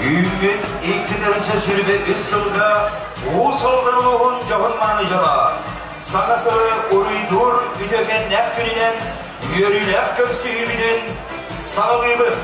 Үүммүт 2023 сылга Уус Алдан улууһун дьоһун-мааны дьоно саҥа сылы уруйдуур үтүөкэннээх күнүнэн үөрүүлээх көрсүһүүбүтүн саҕалыыбыт!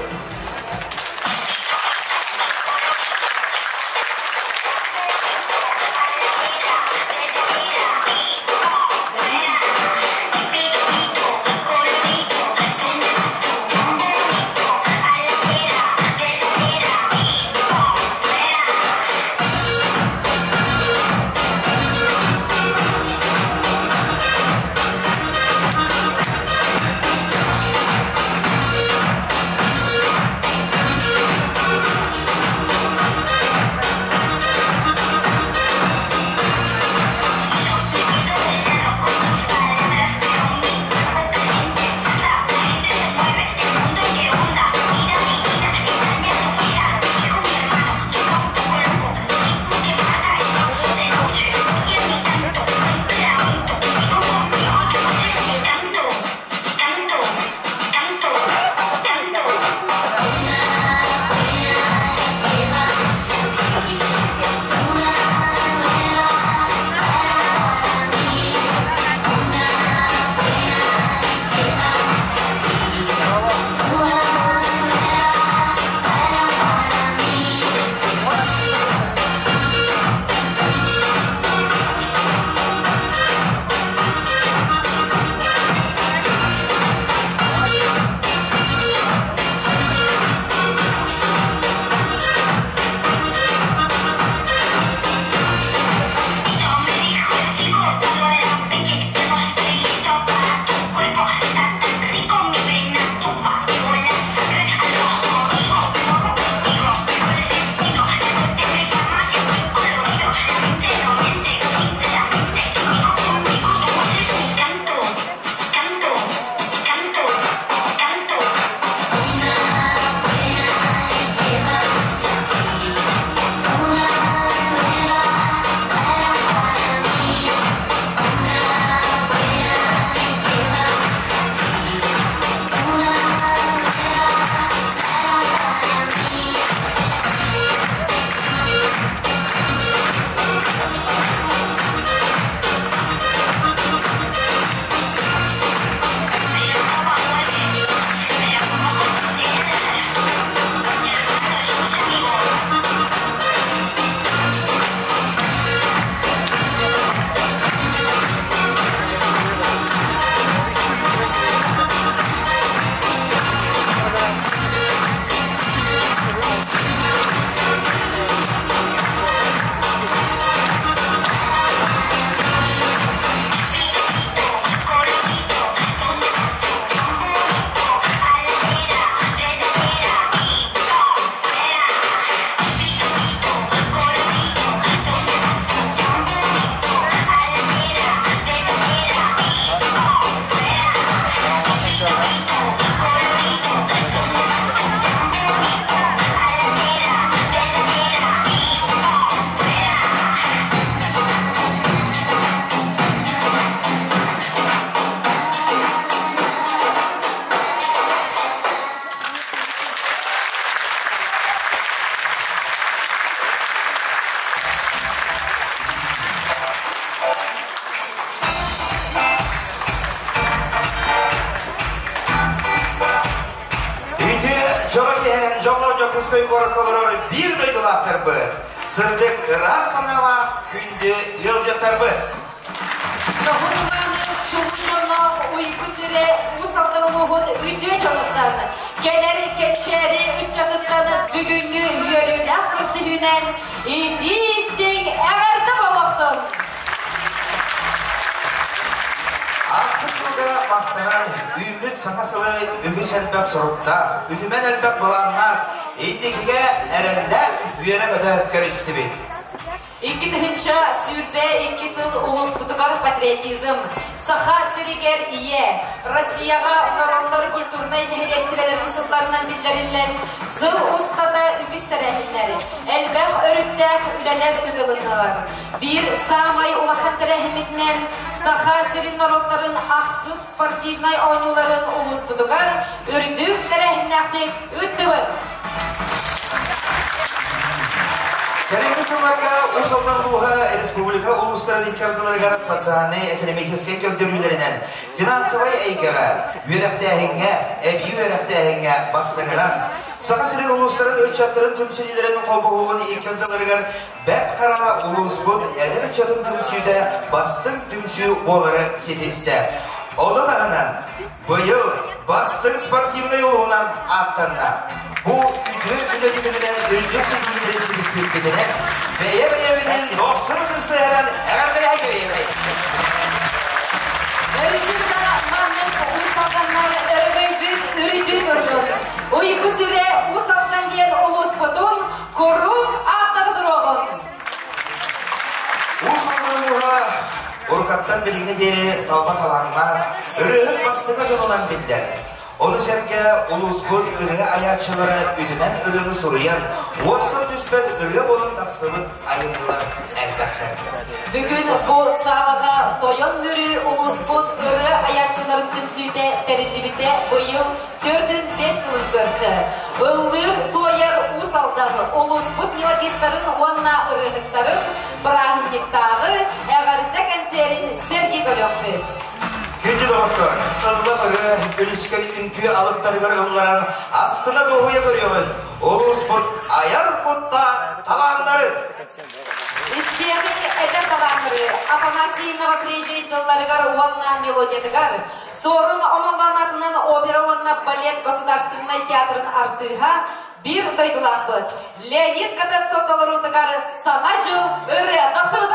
Үтүө дьоро киһинэн дьоллор Дьокуускай куоракка олорор биир дойдулаахтарбыт, сырдык ыраас санаалаах күндү ыалдьыттарбыт! Дьоһун мааны, чулуу дьонноох уйгу сирэ Уус Алдан улууһун үтүө дьонуттан, кэлэр кэнчээри ыччатыттан бүгүҥҥү үөрүүлээх көрсүһүүнэн итии-истиҥ эҕэрдэ буолуохтун! Ааспыт сылга махтанан, үүммүт саҥа сылы үгүс элбэх соруктаах, үтүмэн элбэх былааннаах, инникигэ эрэллээх үөрэ-көтө көрүстүбүт. 2022 сыл улууспутугар патриотизм, Саха сиригэр Ийэ, Россияҕа норуоттар культурнай нэһилиэстибэлэрин сылларынан биллэриллэн, сыл устата үгүс тэрээһиннэр, элбэх өрүттээх үлэлэр ыытылыннылар. Биир саамай улахан тэрээһиммитинэн Саха сирин норуоттарын ахсыс спортивнай оонньууларын улууспутугар үрдүк тэрээһиннээхтик ыыттыбыт. Кэлиҥҥи сылларга Уус Алдан улууһа республика улуустарын икки ардыларыгар социальнай-экономическай көрдөрүүлэринэн финансовай эйгэҕэ, үөрэхтээһиҥҥэ, эбии үөрэхтээһиҥҥэ бастыҥынан, Саха сирин улуустарын ыччаттарын түмсүүлэрин холбоһугун икки ардыларыгар Бэрт Хара улууспут эдэр ыччатын түмсүүтэ бастыҥ түмсүү буолары ситистэ. Ону таһынан быйыл бастыҥ спортивнай улууһунан ааттанна. Бу үтүө үлэ түмүгүнэн үрдүк ситиһиилэри ситиспиппитинэн бэйэ-бэйэбитин дохсун ытыстыһаран эҕэрдэлэһэ кэбиһэбит. Өрүтүн да маннык уус алданнар өрөгөйбүт үрүтү турдун. Уйгу сирэ Уус Алдан диэн улууспутун куруук ааттата туруоҕун. Уус Алдан улууһа урукаттан билиҥҥэ диэри талба талааннаах, ырыаһыт бастыҥа дьонунан биллэр. Ону сэргэ улууспут ырыа айааччылара үтүмэн ырыаны суруйан, уостан түспэт ырыа буолан тахсыбыт айымньылар элбэхтэр. Бүгүн бу саалаҕа Тойон Мүрү улууспут ырыа айааччыларын түмсүүтэ тэриллибитэ быйыл 4-5 сылын көрсө. Ыллыыр, туойар Уус Алдан улууспут мелодистарын уонна ырыаһыттарын бырааһынньыктааҕы эҕэрдэ кэнсиэрин сэргии көрүөхпүт. Күндү доҕоттор, ыллам ырыа үлүскэн үҥкүү алыптарыгар ылларан астына дуоһуйа көрүөҕүн, улууспут айар куттаах талааннарын! Истиэҕиҥ эдэр талааннары Афанасий Новопрежий тылларыгар уонна мелодиятыгар Суорун Омоллоон аатынан опера уонна балет государственнай театрын артыыһа биир дойдулаахпыт Леонид Катанцов толоруутугар Саҥа дьыл ырыа тахсыбыт.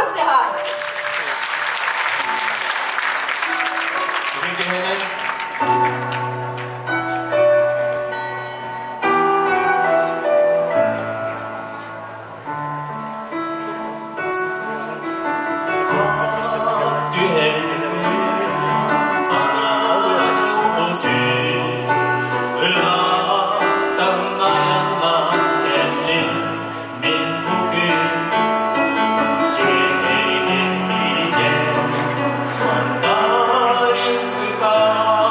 Ыраахтан айаннаан кэллим мин бу күн дьиэкэйгин билигэн мандарин сытар.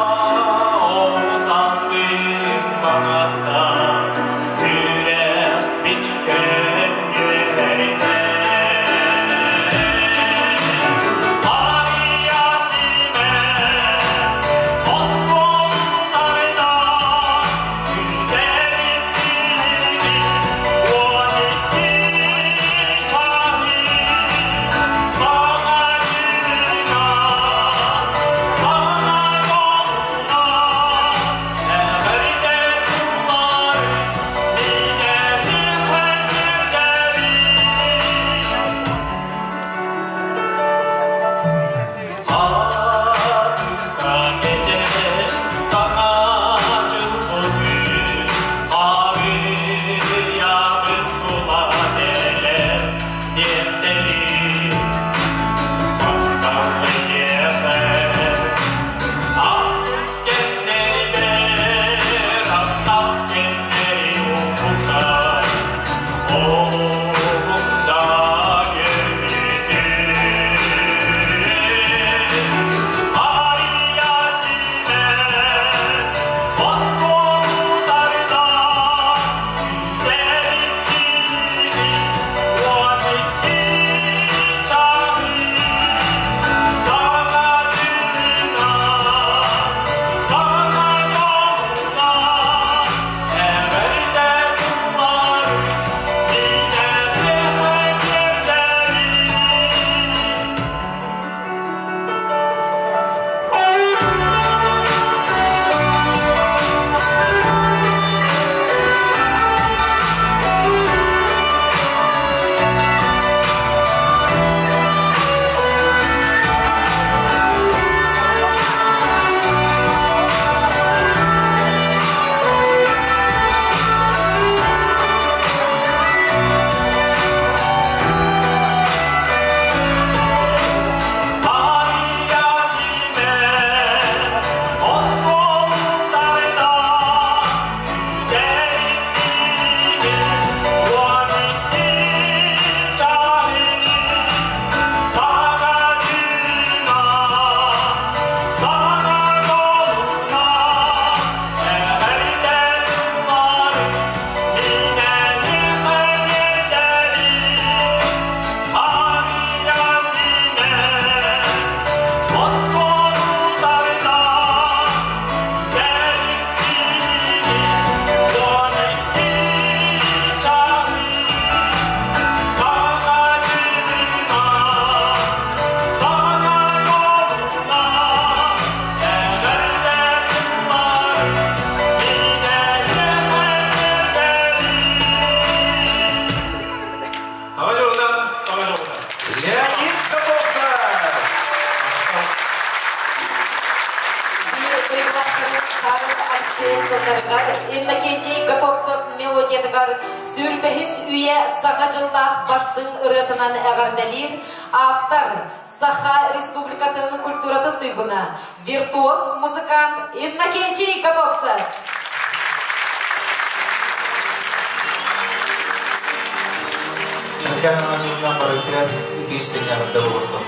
авторын Карл Алексеев тылларыгар Иннокентий Готовцев мелодиятыгар сүүрбэһис үйэ саҥа дьыллаах бастыҥ ырыатынан эҕэрдэлиир автор Саха Республикатын культуратын туйгуна, виртуоз музыкант Иннокентий Готовцев. Эркэн дьылынан барытыгар итиистиҥ эҕэрдэ буолуохтун.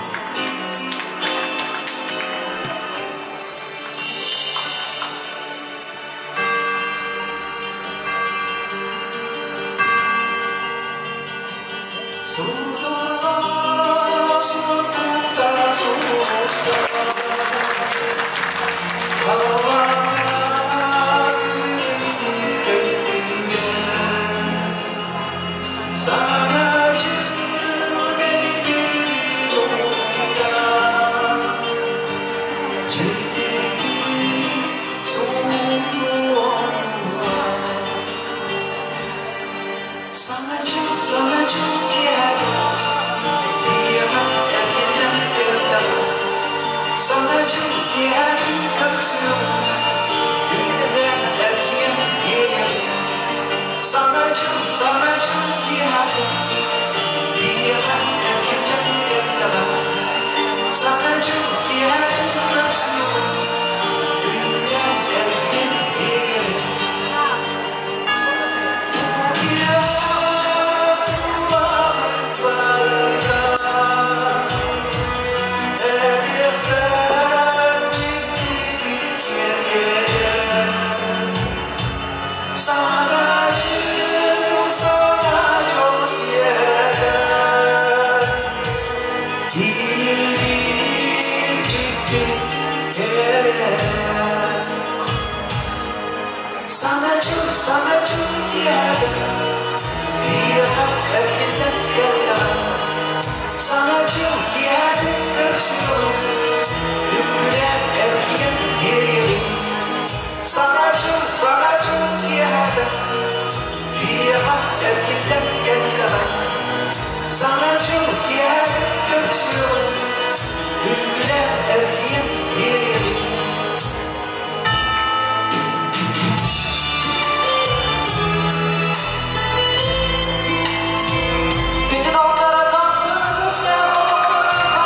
Күнүн оҕолоро дохсун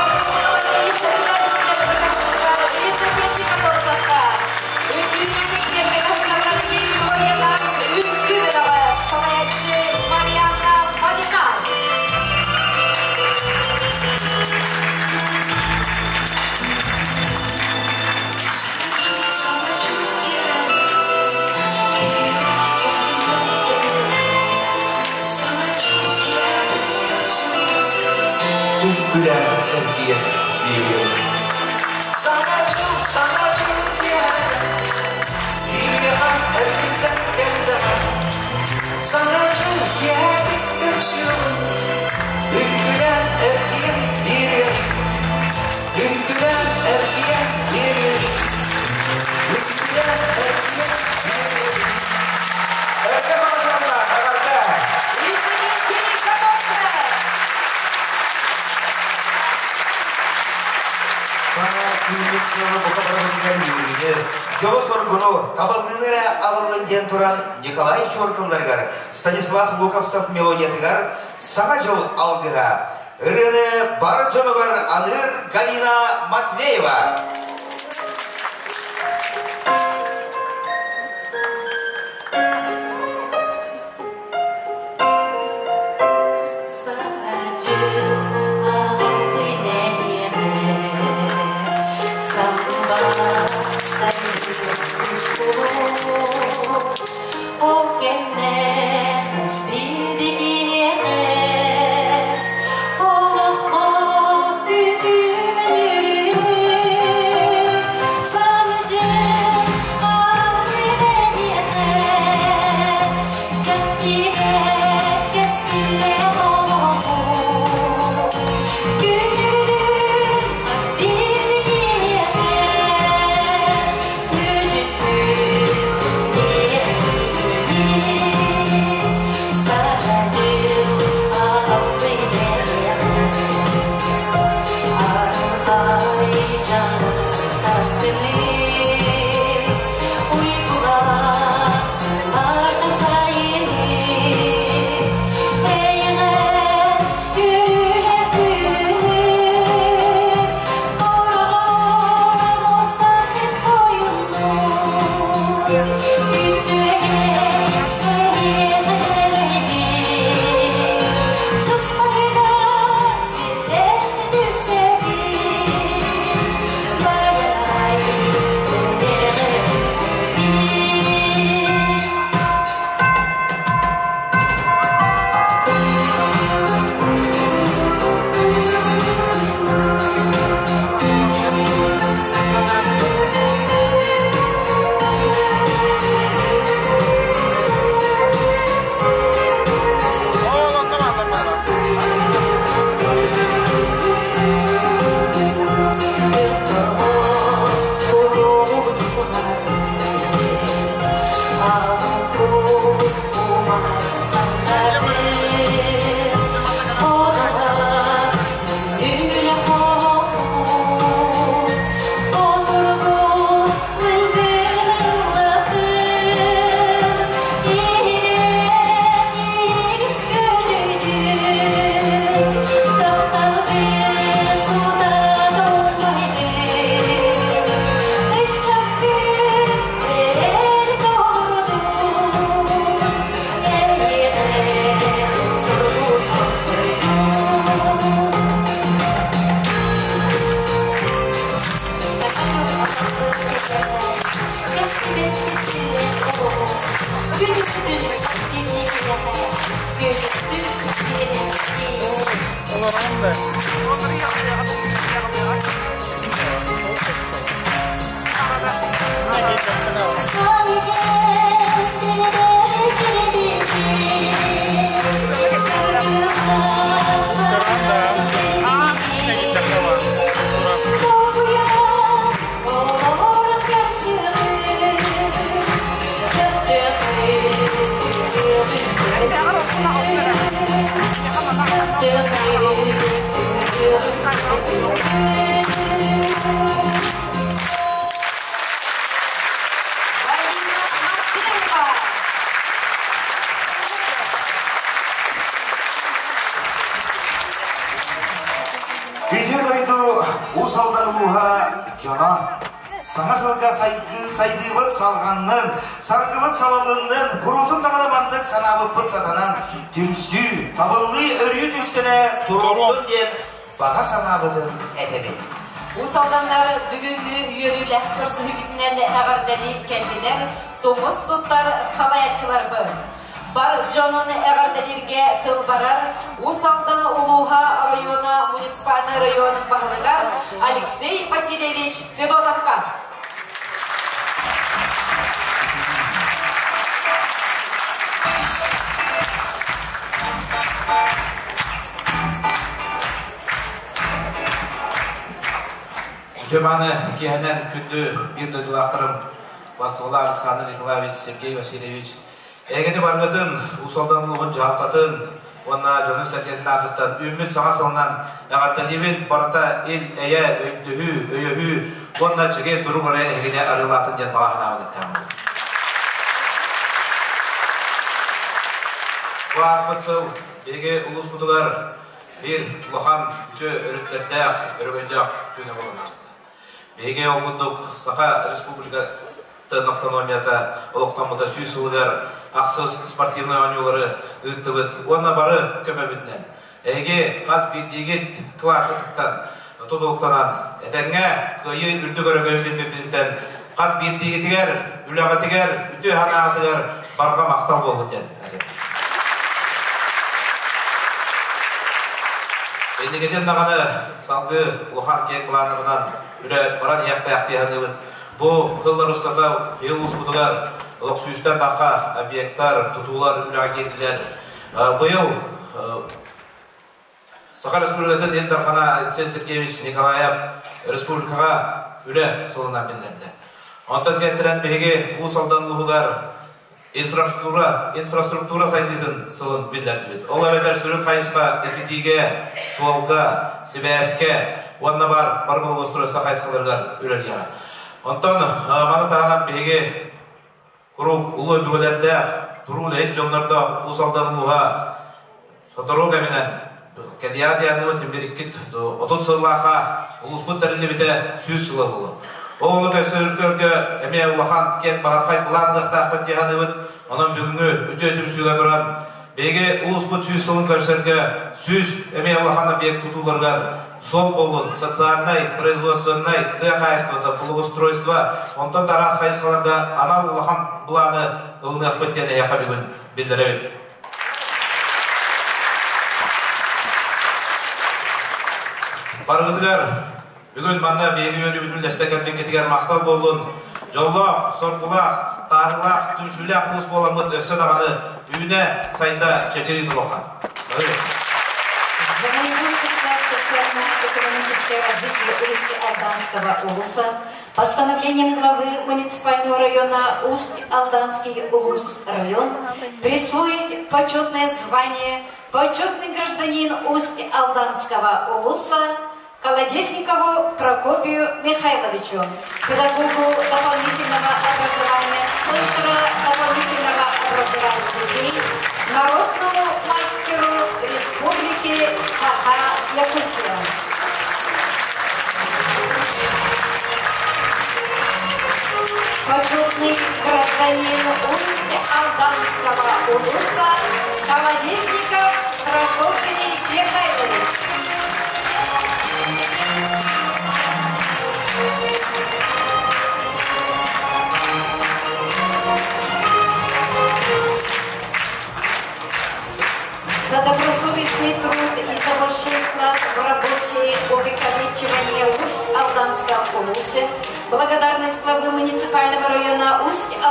ытыстара олохторун барытын Иннокентий Готовцевка, үҥкүүнү киэргэтэр Георгий үҥкүү бөлөҕө, салайааччы Марианна Фомина. Үҥкүүлээн эргийэн биэриэм. Саҥа дьыл киэһэтик көрсүөҕүҥ, үҥкүүлээн эргийэн биэриэм, үҥкүүлээн эргийэн биэриэм, үҥкүүлээн эргийэн биэриэм. Эргэ саҥа дьылынан эҕэрдэ! Иннокентий Готовцев! Саҥа түүнүк сылы бука барыбытыгар үөрүүнү, дьолу-соргуну, табыллыыны эрэ аҕаллын диэн туран Николай Чуор тылларыгар, Станислав Луковцев мелодиятыгар Саҥа дьыл алгыһа ырыаны бар дьонугар аныыр Галина Матвеева. Саҥа дьыл аҕаллын эйиэхэ, самныбат сайын устулун. Ол кэннэ хас биирдии киһиэхэ олоххо үтүмэн үөрүүнү. Галина Мартынова. Бүтүн дойду Уус Алдан улууһа дьоно саҥа сылга сайдыыбыт салҕаннын, саргыбыт салалыннын, куруутун даҕаны маннык санаабыппыт сатанан, түмсүү, табыллыы өрүү түстэнэ туруохтун диэн баҕа санаабытын этэбит. Уус Алданнар бүгүҥҥү үөрүүлээх көрсүһүүбүтүнэн эҕэрдэлии кэллилэр тумус туттар салайааччыларбыт. Бар дьонун эҕэрдэлииргэ тыл барар Уус Алдан улууһа оройуона муниципальнай район баһылыгар Алексей Васильевич Федотовка. Үтүө-мааны киэһэнэн күндү биир дойдулаахтарым Василий Александр Николаевич, Сергей Васильевич, эйгэни баргытын, Уус Алдан улууһун дьаһалтатын уонна дьонун-сэргэтин аатыттан үүммүт саҥа сылынан эҕэрдэлиибин. Барыта ил-эйэ, өйдөһүү, өйөһүү уонна чэгиэн турук эрэ эһигини арыылаатын диэн баҕа санаабын эттэҕим. Бу ааспыт сыл биһиги улууспутугар биир улахан үтүө өрүттэрдээх, өрөгөйдөөх түүнэ буолан ааста. Биһиги ол курдук Саха Республикатын автономията олохтоммута 100 сылыгар ахсыс спортивнай оонньуулары ыыттыбыт уонна бары көмөбүтүнэн эһиги хас биирдиигит кылаакытыттан тутулуктанан этэҥҥэ кыайыы үрдүк өрөгөйүн билбиппититтэн хас биирдиигитигэр, үлэҕитигэр, үтүө санаатыгар барҕа махтал буоллун диэн Инникитин даҕаны салгыы улахан киэҥ былааннарынан үлэ баран иһиэхтээх дии саныыбын. Бу сыллар устата биһиги улууспутугар олох сүүстэн тахха объектар, тутуулар үлэҕэ киирдилэр. Быйыл Саха Республикатын Ил Дархана Алексей Сергеевич Николаев республикаҕа үлэ сылынан биллэрдэ. Онтон сиэттэрэн биһиги Уус Алдан улууһугар инфраструктура, инфраструктура сайдыытын сылын биллэрдибит. Ол эбэтэр сүрүн хайысха ититиигэ, суолга, сибээскэ уонна бар бары благоустройство хайысхаларыгар үлэлиэҕэ. Онтон маны таһынан биһиги куруук улуу өбүгэлэрдээх, туруу үлэһит дьоннордоох Уус Алдан улууһа сотору кэминэн кэлиэҕэ диэн тимбириккит 30 сыллаахха улууспут тэриллибитэ 100 сыла буолуо. Ол ону көрсөргө эмиэ улахан киэҥ баһархай былаан ылыахтаахпыт дии саныыбыт. Онон бүгүҥҥү үтүө түмсүүгэ туран биһиги улууспут 100 сылын көрсөргө 100 эмиэ улахан объект тутууларыгар суол буоллун, социальнай, производственнай, тыа хаһаайыстыбата, благоустройство, онтон да араас хайысхаларга анал улахан былааны ылыныахпыт диэн эһиэхэ бүгүн биллэрэбит. Барыгытыгар бүгүн манна биһиги үөрүүбүтүн үллэстэ кэлбиккитигэр махтал буоллун. Дьоллоох, соргулаах, таарылаах, түмсүүлээх улуус буоламмыт өссө даҕаны үүнэ, сайда, чэчирии туруохха. За наибольший вклад в социально-экономическое развитие Усть-Алданского улуса постановлением главы муниципального района Усть-Алданский улус-район присвоить почетное звание «Почетный гражданин Усть-Алданского улуса» Колодезникову Прокопию Михайловичу, педагогу дополнительного образования Центра дополнительного образования детей, народному мастеру Республики Саха-Якутия. Почетный гражданин Усть-Алданского улуса Колодезников Прокопий Михайлович. За добросовестный труд и за большой вклад в работе увековечивания Усть-Алданском улусе благодарность главы муниципального района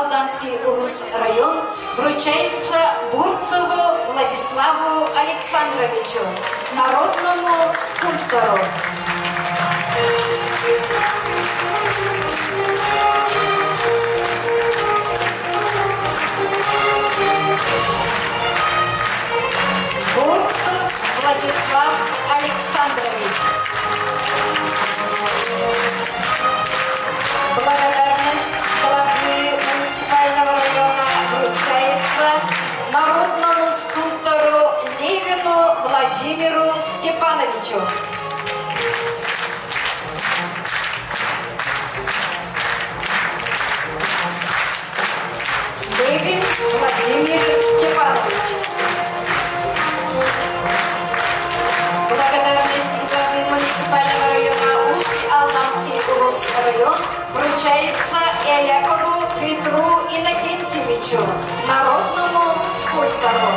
Усть-Алданский улус район вручается Бурцеву Владиславу Александровичу, народному скульптору. Бурцев Владислав Александрович. Благодарность главы муниципального района вручается народному скульптору Левину Владимиру Степановичу. Левин Владимир Степанович. Благодарность главы муниципального района Усть-Алданский улус район вручается Элякову Петру Иннокентьевичу, народному скульптору.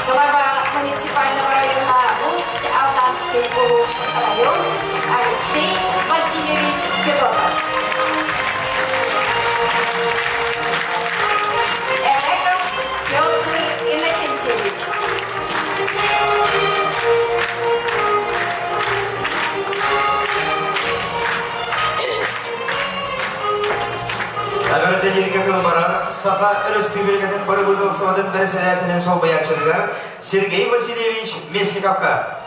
Глава муниципального района Усть-Алданский улус район Алексей Васильевич Федотов. Эляков Петр Иннокентьевич. Эҕэрдэлииргэ тыл барар Саха Өрөспүүбүлүкэтин бырабыыталыстыбатын бэрэссэдээтэлин солбуйааччытыгар Сергей Васильевич Местниковка.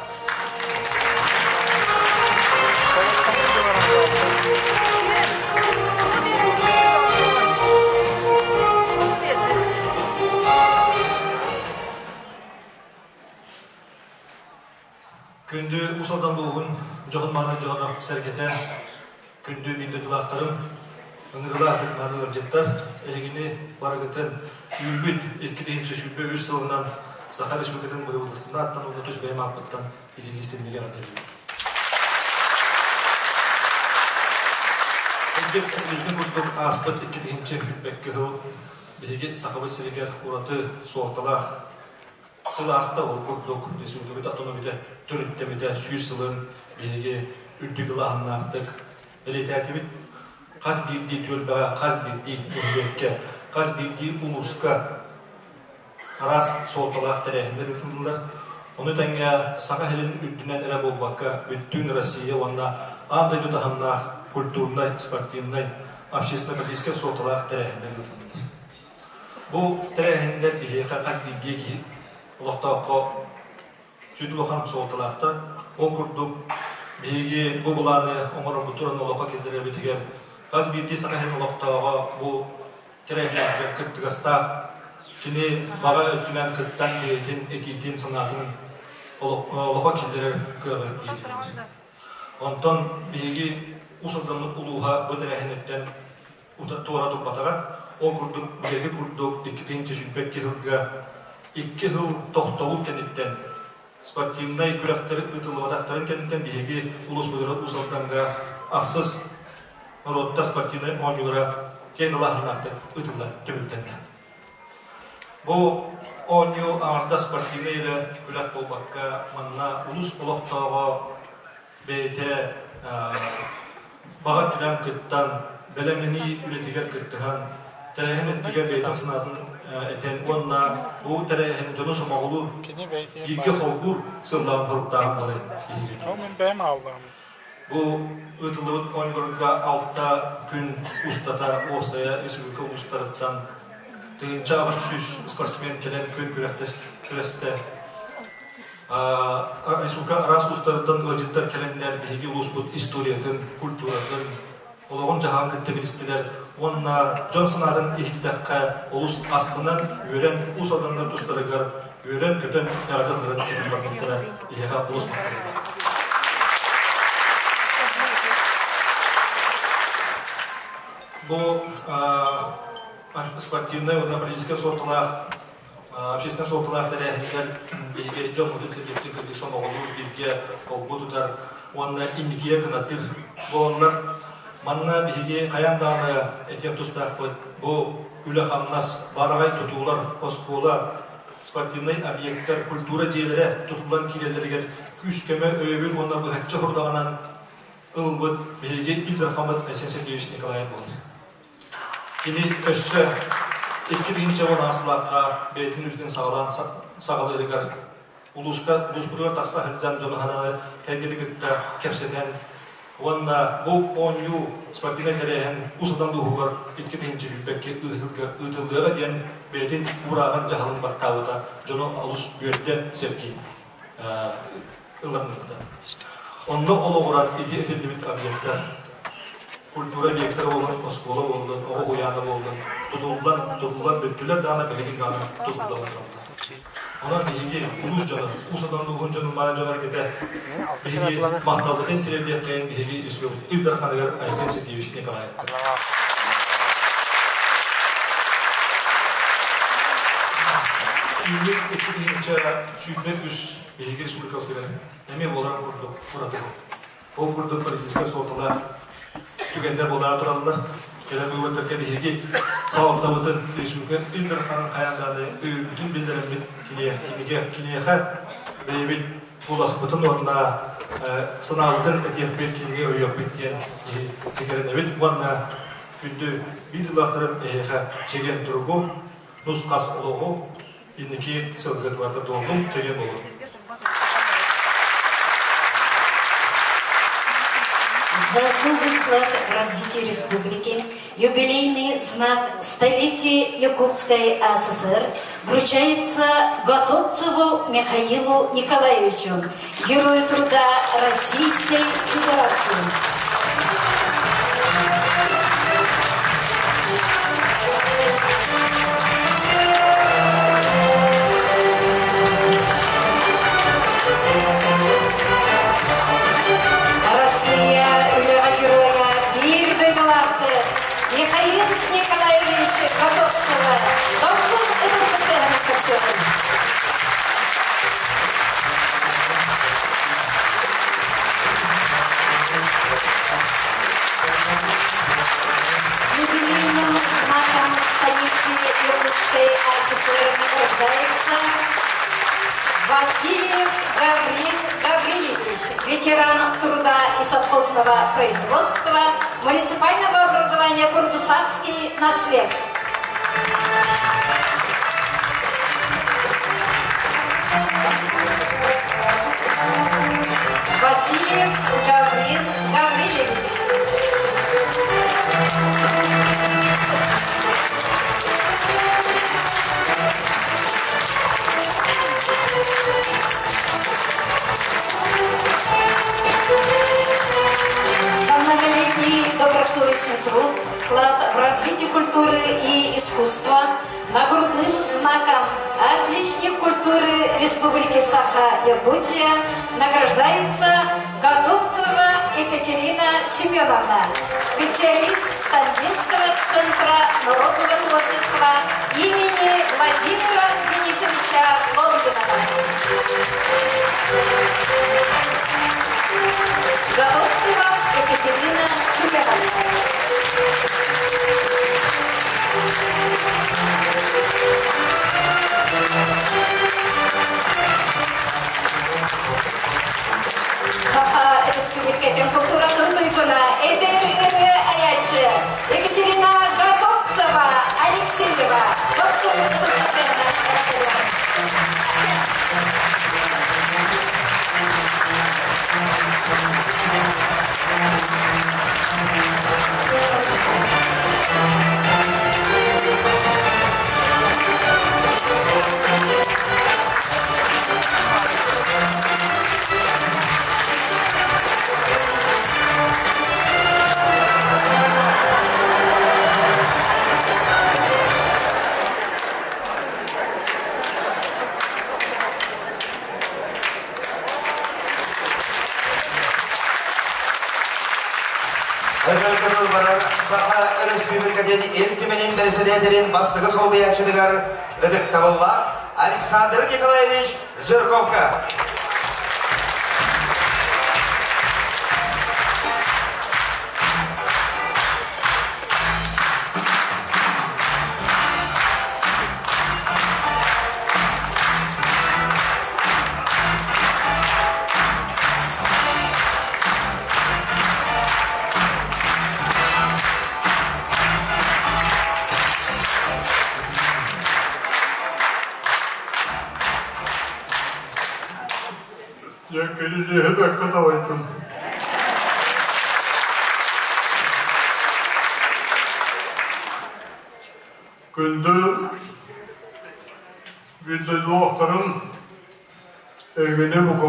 Күндү Уус Алдан улууһун дьоһун-мааны дьоно сэргэтэ, күндү биир дойдулаахтарым, ыҥырыылаах ытык-мааны ыалдьыттар, эһигини барыгытын үүммүт 2023 сылынан Саха Республикатын Бырабыыталыстыбатын уонна тус бэйэм ааппыттан итинник истиҥник эҕэрдэлиибин. Кырдьык, билигин курдук ааспыт 2021 сыл биһиги Сахабыт сиригэр ураты суолталаах Сыл ааста ол курдук республикабыт автономията төрүттэммитэ 100 сылын биһиги үрдүк ылааһыннаахтык бэлиэтээтибит. Хас биирдии түөлбэҕэ, хас биирдии нэһилиэккэ, хас биирдии улууска араас суолталаах тэрээһиннэр ыытыллаллар. Ону тэҥэ Саха сирин үрдүнэн эрэ буолбакка, бүттүүн Россия уонна аан дойду таһымнаах культурнай, спортивнай, общественно-политическай суолталаах тэрээһиннэр ыытыллаллар. Бу тэрээһиннэр биһиэхэ хас биирдии киһи олохтооххо сүдү улахан суолталаахтар. Ол курдук биһиги бу былааны оҥорорбут туран олоххо киллэрэрбитигэр хас биирдии Саха сирин олохтооҕо бу тэрээһиннэргэ кыттыгастаах кини баҕа өттүнэн кыттан бэйэтин этиитин, санаатын олоххо киллэрэр кыаҕы биэрдилэр. Онтон биһиги Уус Алдаммыт улууһа бу тэрээһиннэртэн туора турбатаҕа. Ол курдук билэги курдук 2022 сылга икки сыл тохтобул кэнниттэн спортивнай күрэхтэр ыытыллыбатахтарын кэнниттэн биһиги улууспутугар Уус Алданга ахсыс норуоттар спортивнай оонньуулара киэҥ далааһыннаахтык ыытыллар түмүктэннэ. Бу оонньуу аҥардас спортивнай эрэ күрэх буолбакка, манна улуус олохтооҕо бэйэтэ баҕа өттүнэн кыттан, бэлэмнэнии үлэтигэр кыттыһан, тэрээһин өттүгэр бэйэтин санаатын этэн уонна бу тэрээһин дьону сомоҕолуур, бииргэ холбуур сыллаах соруктааҕын бары Бу ыытыллыбыт оонньууларга алта күн устата уопсайа республика улуустарыттан 1800 спортсмен кэлэн күөн күрэхтэстэ. Республика араас улуустарыттан ыалдьыттар кэлэннэр биһиги улууспут историятын, культуратын, олоҕун-дьаһаҕын кытта билистилэр уонна дьон санаатын иһиттэххэ олус астынан, үөрэн, уус алданнар тустарыгар үөрэн-көтөн эҕэрдэ этэн барбыттара биһиэхэ олус махтаналлар. Бу спортивнай уонна политическай суолталаах общественнай суолталаах тэрээһиннэр биһиги дьоммутун сэргэхтик кырдьык сомоҕолуур бииргэ холбуу тутар уонна инникигэ кынаттыыр буолаллар. Манна биһиги хайаан даҕаны этиэх тустаахпыт бу үлэ-хамнас, баараҕай тутуулар, оскуола, спортивнай объектар, культура дьиэлэрэ тутуллан киирэллэригэр күүс-көмө, өйөбүл уонна быһаччы хорудаҕынан ылбыт биһиги Ил Дархаммыт Айсен Сергеевич Николаев буолар. Кини өссө 2010 сыллаахха бэйэтин үлэтин саҕалаан саҕалыырыгар улууска улууспутугар тахса сылдьан дьону ханааны кэргэни кытта кэпсэтэн уонна бу оонньуу спортивнай тэрээһин Уус Алдан улууһугар 2 021 ыытыллыаҕа диэн бэйэтин уурааҕын дьаһалын баттаабыта дьону олус үөрдэ сэргии ылларбыта. Онно олоҕуран ити этиллибит объектар культура объектара буоллун, оскуола буоллун, оҕо уйаана буоллун, тутуллан, тутуллан бүттүлэр даҕаны билигин даҕаны тутулла бараллар. Онон биһиги улуус дьоно, Уус Алдан улууһун дьонун мааны дьоно эргитэ биһиги махталбытын тириэрдиэххэйин биһиги республика Ил Дарханыгар Айсен Сергеевич Николаевка. Үүммүт 2023 биһиги республикабытыгар эмиэ буоларын курдук ураты. Ол курдук политическай суолталаах түгэннэр буолаары тураллар. Кэлэр быыбардарга биһиги салалтабытын республика Ил Дарханын хайаан даҕаны өйүүрбүтүн биллэрэммит киниэхэ бэйэбит куоласпытын уонна санаабытын этиэхпит, кинигэ өйүөхпүт диэн киһи уонна күндү биир дойдулаахтарым эһиэхэ чэгиэн туругу, нус-хас олоҕу, инники сылгыт барыта туоллун, чэгиэн буолун. За особый вклад в развитие республики юбилейный знак столетия Якутской АССР вручается Готовцеву Михаилу Николаевичу, Герою труда Российской Федерации. Россия үлэҕэ геройа биир дойдулаахтар Михаил Николаевич Готовцева дохсун ытыспыттарын көрсүөҕүн. Юбилейным знаком столицы Якутской АССР награждается Васильев Гаврил Гаврилевич, ветеран труда и совхозного производства муниципального образования Кургусакский наслед. Васильев Гаврил Гаврилевич. За многолетний добросовестный труд, вклад в развитие культуры и искусства нагрудным знаком «Отличник культуры Республики Саха-Якутия» награждается Готовцева Екатерина Семеновна, специалист Тангинского центра народного творчества имени Владимира Денисовича Лонгинова. Готовцева Екатерина Семеновна. Саха Республикатын культуратын туйгуна эдэр ырыа айааччы Екатерина Готовцева Алексеева дохсун. Ыргыргырыл барар Саха Республикатын Ил Түмэнин бэрэссэдээтэлин бастакы солбуйааччытыгар ытыктабыллаах Александр Николаевич Жирковка. Кирилиэһи бэккэ дабайдым. Күндү биирдэ эйгини бука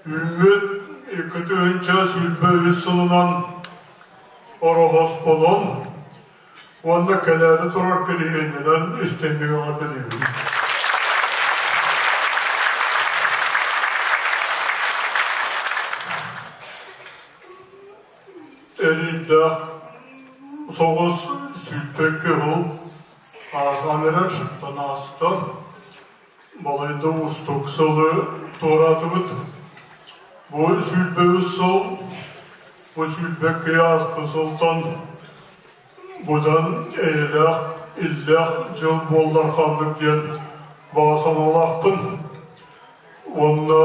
үүммүт 2023 сылынан Ороһоспонон уонна кэлээри турар кириһиэнньэнэн истиҥник эҕэрдэлиибин. Эриирдээх соҕус сүүрбэккэ сыл ааһан эрэр, тан ааста. Балайда уустук сылы туораатыбыт. Бу 23 сыл, бу сүүрбэккэ ааспыт сылтан быдан эйэлээх, иллээх дьыл буоллар ханнык диэн баҕа санаалаахпын. Уонна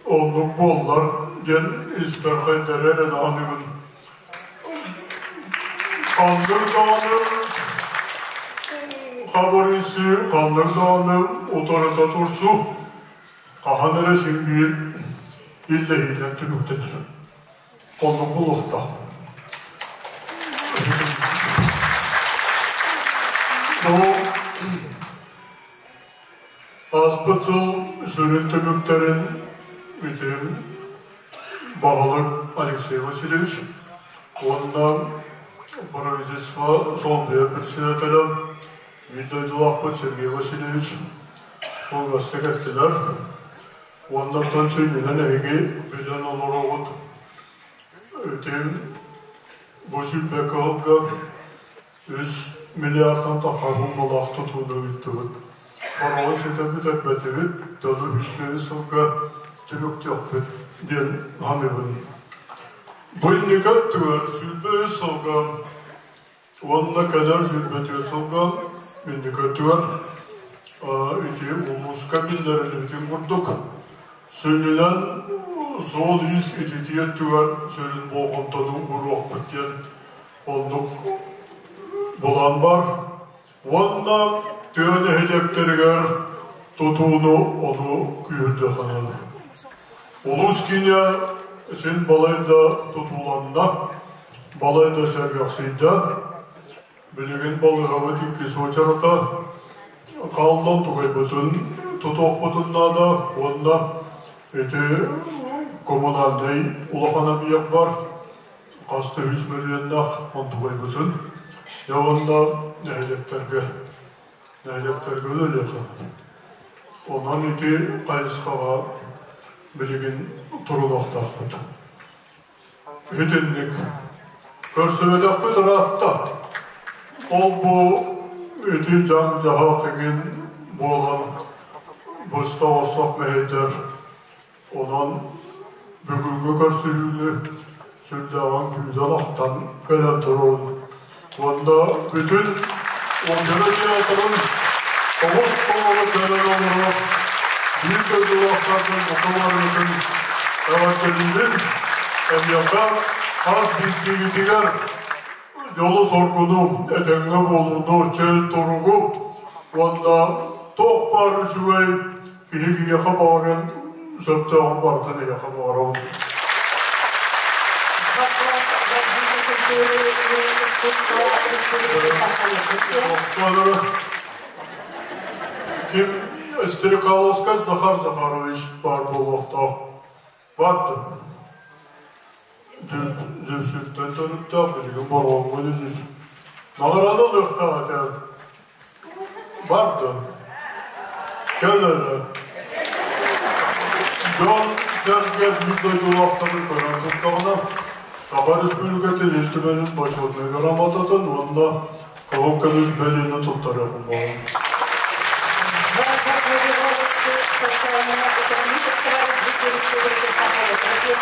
оннук буоллар диэн испэр хайдары эрэ аныгын. Ханнык даҕаны хабырыйсыы, ханнык даҕаны утарыта турсуу хаһан эрэ син биир иллэһиинэн түмүктэнэр. Оннук буолуохтаах. Бу ааспыт сыл сүрүн түмүктэрин бүтүн баһылык Алексей Васильевич уонна правительство солбуйар председателэ биир дойдулаахпыт Сергей Васильевич кылгастык эттилэр. Уонна оттон сүнньүнэн эһиги билэн олороҕут итин бу сүүрбэккэ сылга үс миллиардтан тахса суумалаах тутууну ыыттыбыт. Хороҕун ситэ бүтэрбэтибит, дьону 105 сылга түмүктүөхпүт диэн саныыбын. Бу инники өттүгэр 105 сылга уонна кэлэр 24 сылга инники өттүгэр ити улууска биллэриллибитин курдук сүнньүнэн суол-иис ититии өттүгэр сүрүн болҕомтону ууруохпут диэн оннук былаан бар. Уонна тыа нэһилиэктэригэр тутууну ону күүһүрдүөххэ Улуус киинэ син балайда тутууланна, балайда сэргэхсийдэ. Билигин балыыһабыт иккис уочарата хааллан тугайбытын тутуохпутун наада уонна ити коммунальнай улахан объект бар хас да үс мөлүйүөннээх онтугайбытын дьэ уонна нэһилиэктэргэ нэһилиэктэргэ үлэлиэххэ Онон ити хайысхаҕа билигин турунуохтаахпыт. Итинник көрсүбэтэхпит ыраатта. Ол бу ити дьаҥ-дьаһах эҥин буолан быстах-остох мэһэйдэр. Онон бүгүҥҥү көрсүһүүнү сүрдээҕин күүтэн-ахтан кэлэн турабын. Уонна бүтүн Опера театрын тоҕус толору кэлэн олорор биир дойдулаахтарбын бука барыгытын эҕэрдэлиибин. Эһиэхэ хас биирдиигитигэр дьолу-соргуну, этэҥҥэ буолууну, чөл туругу уонна туох баар үчүгэй киһи киһиэхэ баҕарыан сөптөөҕүн барытын эйиэхэ баҕарабын. Ким Стрекаловскай Захар Захарович баар буолуохтаах. Барды. Дүпсүттэн төрүттээх билигин Боруоҥҥа үлэлиир. Наҕараада ылыахтаах этэ. Барды. Кэл эрэ. Дьон-сэргэ биир дойдулаахтарын көрөн турдаҕына, Саха Республикатын Ил Түмэнин Бочуотунай грамотатын уонна Кыһыл көмүс бэлиэни туттарыахым буолан. Социально-экономического развития Республики Саха-Якутия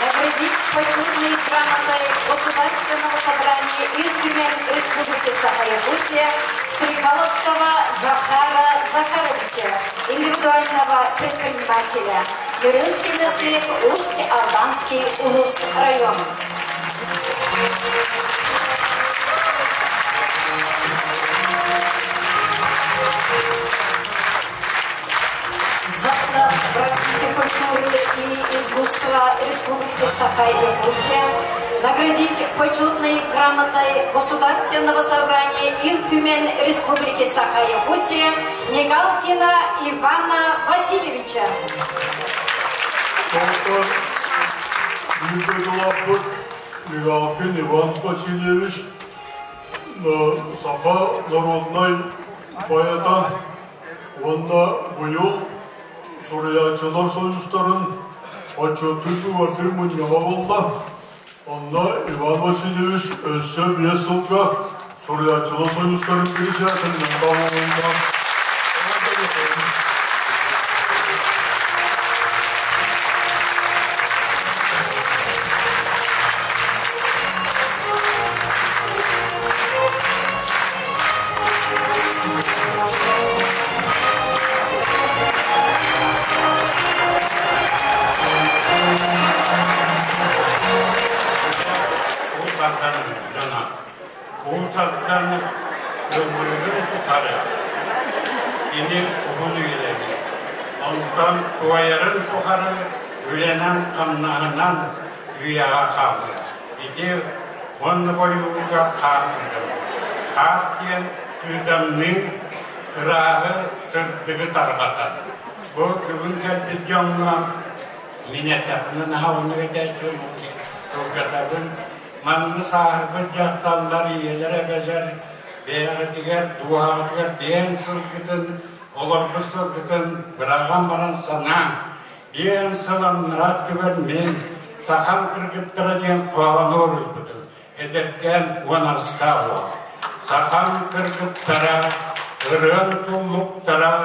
наградить почетной грамотой Государственного собрания Ил Түмэн Республики Саха-Якутия Стрекаловского Захара Захаровича, индивидуального предпринимателя, Нерюнгринский нэһилиэк, Усть-Алданский улус район. За вклад в развитие искусства Республики Саха-Якутия наградить почетной грамотой Государственного собрания Ил-Түмен Республики Саха-Якутия Мигалкина Ивана Васильевича. Доктор Дмитрий Мигалкин Иван Васильевич саха народнай поэта уонна быйыл суруйааччылар союзтарын отчуоттуур быыбардыыр мунньаҕа буолла. Онно Иван Васильевич өссө биэс сылга суруйааччылар союзтарын председателинэн талылынна. Уус Алдан дьоно Уус Алдан ыллыырын тухары кини уһун үйэлэри, онтон туойарын тухары үлэнэн-хамнаһынан үйэҕэ хаалыа. Ити уонна бойууга хаар кыыдам. Хаар диэн кыыдамныы ырааһы, сырдыгы тарҕатар. Бу бүгүн кэлбит дьоҥҥо мин эттэхпинэ наһаа оннук этээччибин, кылгатабын. Манна сааһырбыт дьахталлар, ийэлэр, эбэлэр бэйэҕитигэр, дууһаҕытыгар бэйэҥ сылгытын, олорбут сылгытын быраҕан баран санааҥ. Биэн сыл аннараа өттүгэр мин сахам кыргыттара диэн хоһоону уруйбутум. Эдэркээн уон аҕыстаах уол. Сахам кыргыттара, ырыам туллуктара,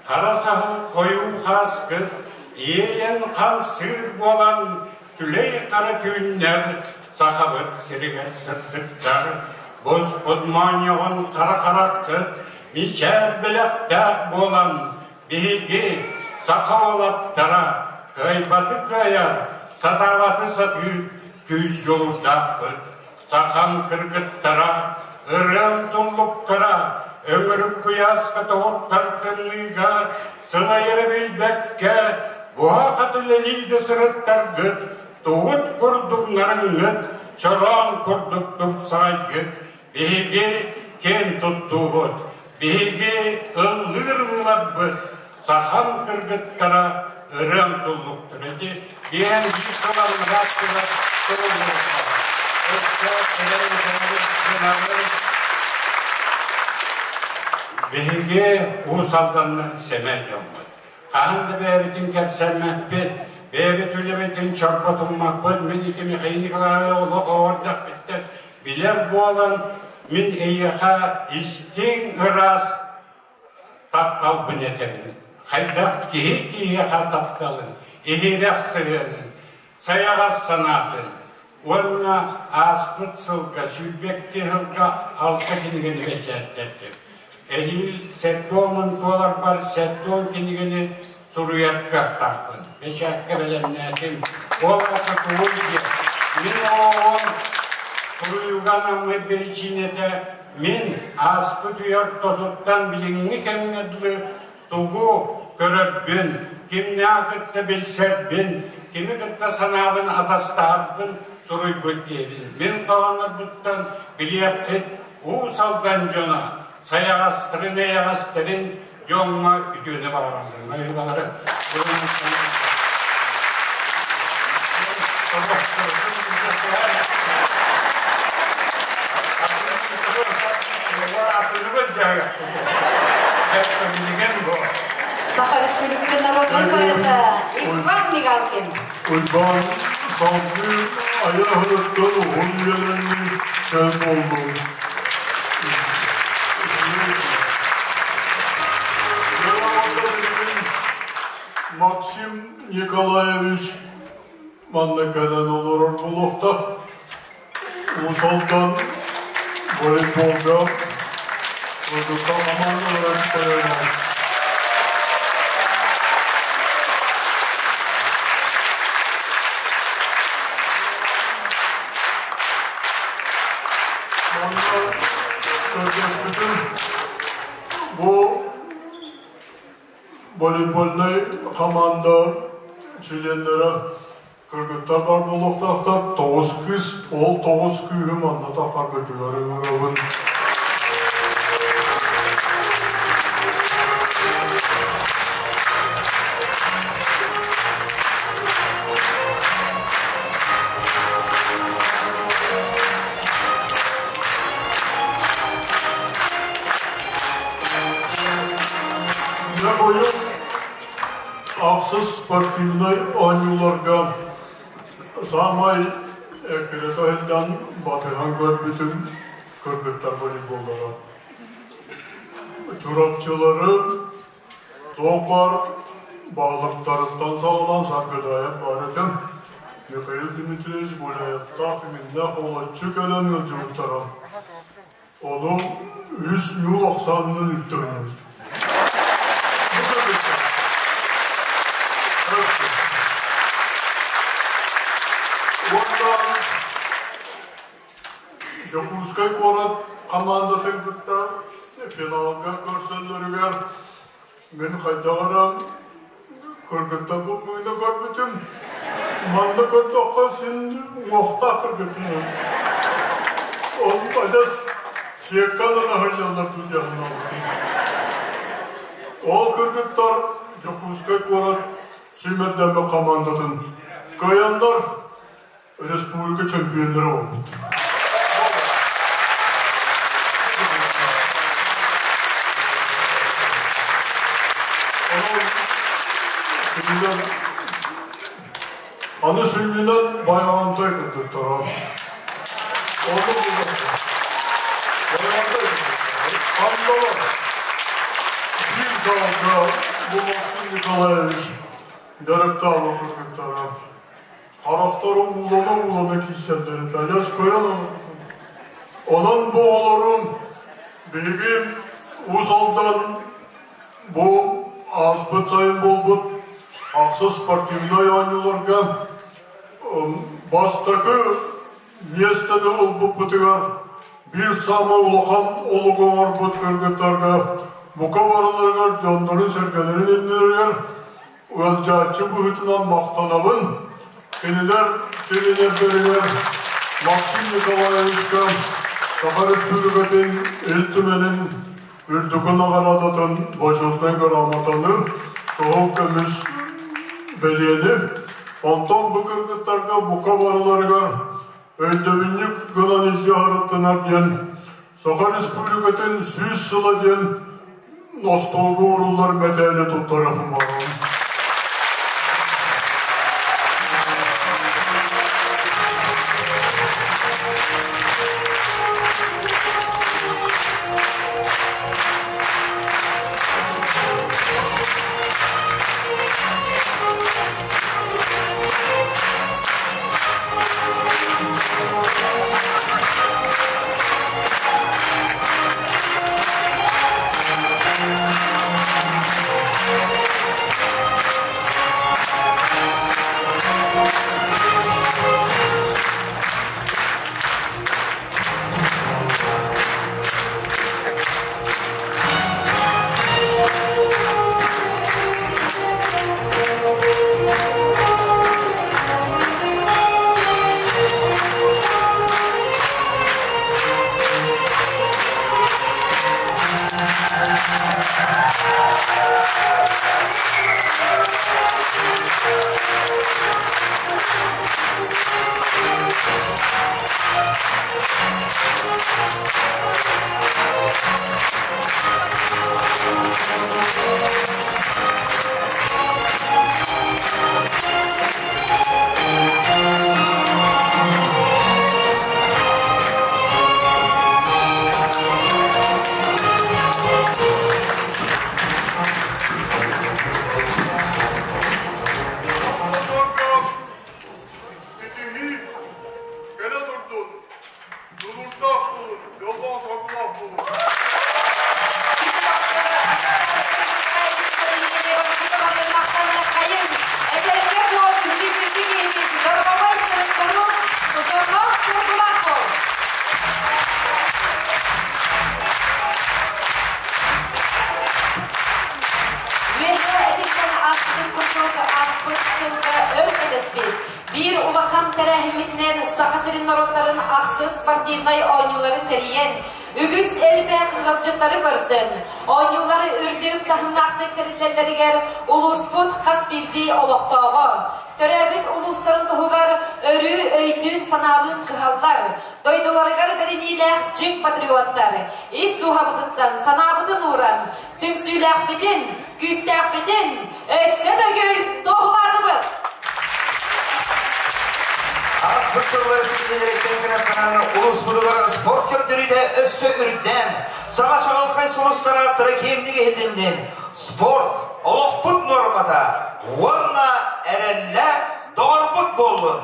хара саһыл хойуу хааскыт, иэйэн хамсыыр буолан түлэй хара түүннэр сахабыт сиригэр сырдыктар, буспут моонньоҕун хара хараххыт мичээр бэлэхтээх буолан биһиги саха уолаттара кыайбаты кыайар, сатаабаты сатыыр күүс дьулурдаахпыт. Сахам кыргыттара, ырыам туллуктара, өҥүрүк куйааска тоһуттар тымныыга сылайары билбэккэ, буһа-хата үлэлии да сырыттаргыт, тугут курдук нарыҥҥыт, чороон курдук тупсаҕайгыт, биһиги киэн туттуубут, биһиги ыллыыр ылларбыт, сахам кыргыттара ырыам туллуктара ити биэһэн биир сыл аннарааттыгар суруллубуттара. Өссө Биһиги Уус Алданнар сэмэй дьоммут. Хаһан да бэйэбитин кэпсэммэппит, бэйэбит үлэбитин чорботуммаппыт. Мин ити Михаил Николаевич олох оҕордохпүттэн билэр буолан, мин эйиэхэ истиҥ ыраас тапталбын этэбин. Хайдах киһи киһиэхэ тапталын, иһирэх сыһыанын, сайаҕас санаатын уонна ааспыт сылга сүүрбэкки сылга алта кинигэни бэчээттэрдим. Эһиил сэттион туоларбар сэттион кинигэни суруйар кыахтаахпын. Бэчээккэ бэлэмнээтим. Ол аата тугуй диэн. Мин оҕоҕум суруйууга анаммыт биричиинэтэ мин ааспыт үйэ ортотуттан билиҥҥи кэмҥэ дылы тугу көрөрбүн, кимнээх кытта билсэрбин, кими кытта санаабын атастаһарбын суруйбут диэбин. Мин хоһооннорбуттан билиэххит Уус Алдан дьоно сайаҕастарын эйэҕэстэрин дьоҥҥо үтүөнү баҕараллар. Майыылалары Саха Республикатын народнай поэта Иван Мигалкин. Уйбаан салгыы айаһырыттан уһун үйэлэнни чөл буоллун. Максим Николаевич манна кэлэн олорор буолуохта. Уус Алдан волейболга дойдута командаларын тойоно. Манна көрдөспүтүм бу волейбольнай команда чилиэннэрэ кыргыттар бар буолуохтаахтар. 9 кыыс, ол 9 кыыһы манна тахарбытыгар ыҥырабын. Дьэ быйыл ахсыс спортивнай оонньууларга саамай эккирэтэ сылдьан батыһан көрбүтүм кыргыттар волейболлара. Чурапчылары туох баар баалыктарыттан саҕалаан Саргыдаайап баар этим. Михаил Дмитриевич Гуляевтаах иҥиннээх олоччу кэлэн ыалдьыбыттара. Ону үс ньуул ахсаанынан үлтүрүннүбүт. Уонна Дьокуускай куорат хамаандатын кытта финалга көрсөллөрүгэр мин хайдах эрэ кыргыттар бу көрбүтүм. Манна көрдөххө син уҥуохтаах кыргыттар. Ол адьас сиэкканан аһыйаллар дуу диэн Ол кыргыттар Дьокуускай куорат сүүмэрдэммит хамаандатын кыайаннар республика чөмпүйүөннэрэ буолбут. Аны сүнньүнэн Байаҕантай кыргыттара. Ону Байаҕантай Хандалар биир залга бу Максим Николаевич дьарыктаабы кыргыттара. Харахтара уулана-уулана киирсэллэр этэ. Адьас көрөн Онон бу оҕолорум биһиги Уус Алдан бу ааспыт сайын буолбут ахсыс спортивнай оонньууларга бастакы миэстэни ылбыппытыгар биир саамай улахан олугу оҥорбут кыргыттарга бука барыларыгар дьоннорун-сэргэлэрин иннилэригэр ыалдьааччы быһыытынан махтанабын. Кинилэр тренердэригэр Максим Николаевичка Саха Республикатын Ил Түмэнин үрдүкү наҕараадатын Бочуотунай грамотаны, кыһыл көмүс бэлиэни, онтон бу кыргыттарга бука барыларыгар өйдөбүнньүк гынан илдьэ сырыттынар диэн Саха Республикатын 100 сыла диэн остуолга ууруллар мэтээли туттарыахым баҕарабын. тэрээһиммитинэн Саха сирин норуоттарын ахсыс спортивнай оонньууларын тэрийэн, үгүс элбэх ыалдьыттары көрсөн, оонньуулары үрдүк таһымнаахтык тэриллэллэригэр улууспут хас биирдии олохтооҕо, төрөөбүт улуустарын туһугар өрүү өйдүүн-санаалыын кыһаллар, дойдуларыгар бэриниилээх дьиҥ патриоттар, ис дууһабытыттан санаабытын ууран, түмсүүлээхпитин, күүстээхпитин өссө төгүл туоһулаатыбыт! Ааспыт сыллар ситиһиилэриттэн кынаттанан улууспутугар спорт көрдөрүүтэ өссө үрдээн, саҥа чаҕылхай сулустар ааттара киэҥник иһилиннин, спорт олохпут нуормата уонна эрэллээх доҕорбут буоллун!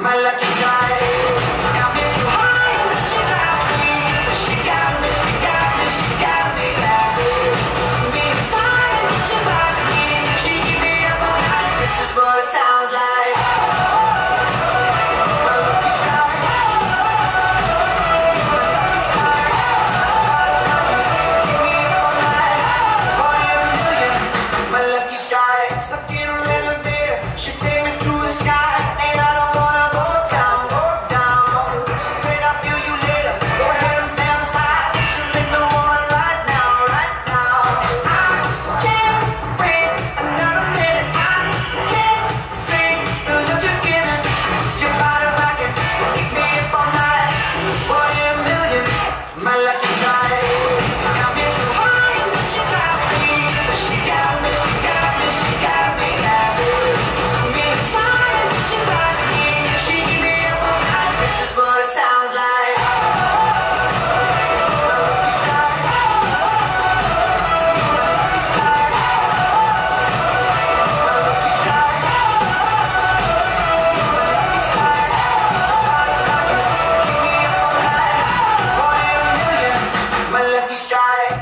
My lucky strike got me so high that she got me. She got me, she got me, she got me there. Took me inside, she got me. She keep me up all night. This is what it sounds like. My lucky strike. My lucky strike. Keep me up all night. One in a million. My lucky strike. Stuck in an elevator. She take me to the sky, and I don't wanna go down, go down. She said I'll feel you later. Go ahead and fantasize. You make me wanna right now, right now. I can't wait another minute. I can't take the look just giving. Your body rocking, keep me up all night. One in a million, my lucky strike. Got me so high that she got me. She got me, she got me, she got me there. Took me inside, she got me. She keep me up all night. This is what it sounds like. My lucky strike. My lucky strike. My lucky strike. My lucky strike. Keep me up all night. One in a million. My lucky strike.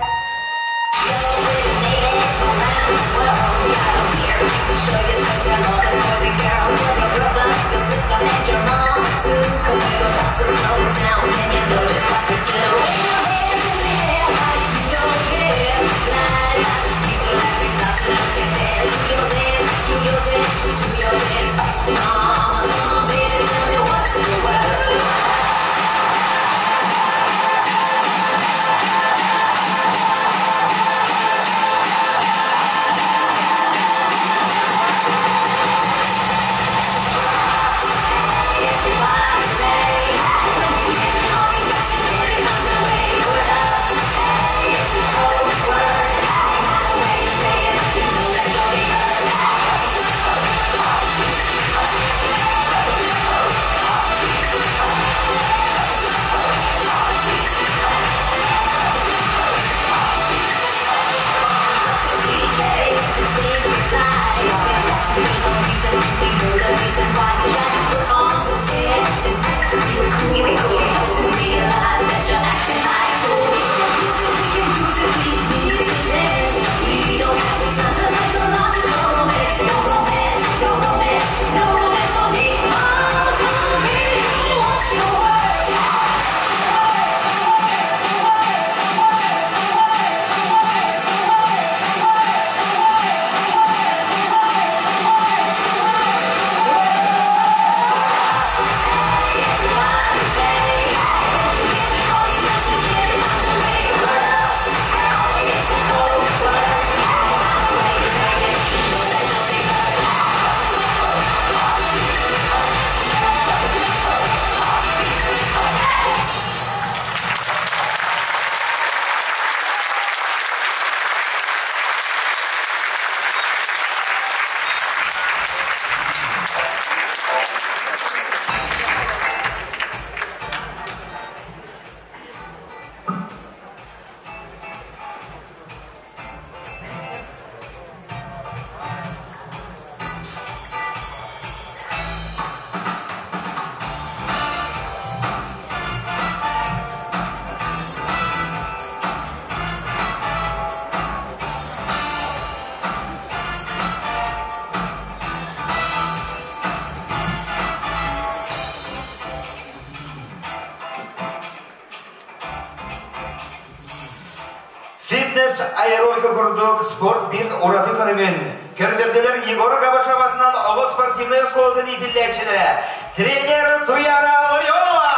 Фитнес аэробика курдук спорт биир ураты көрүҥүн көрдөрдүлэр Егор Габышев атынан оҕо спортивнай оскуолатын иитиллээччилэрэ тренер Туяра Ларионова.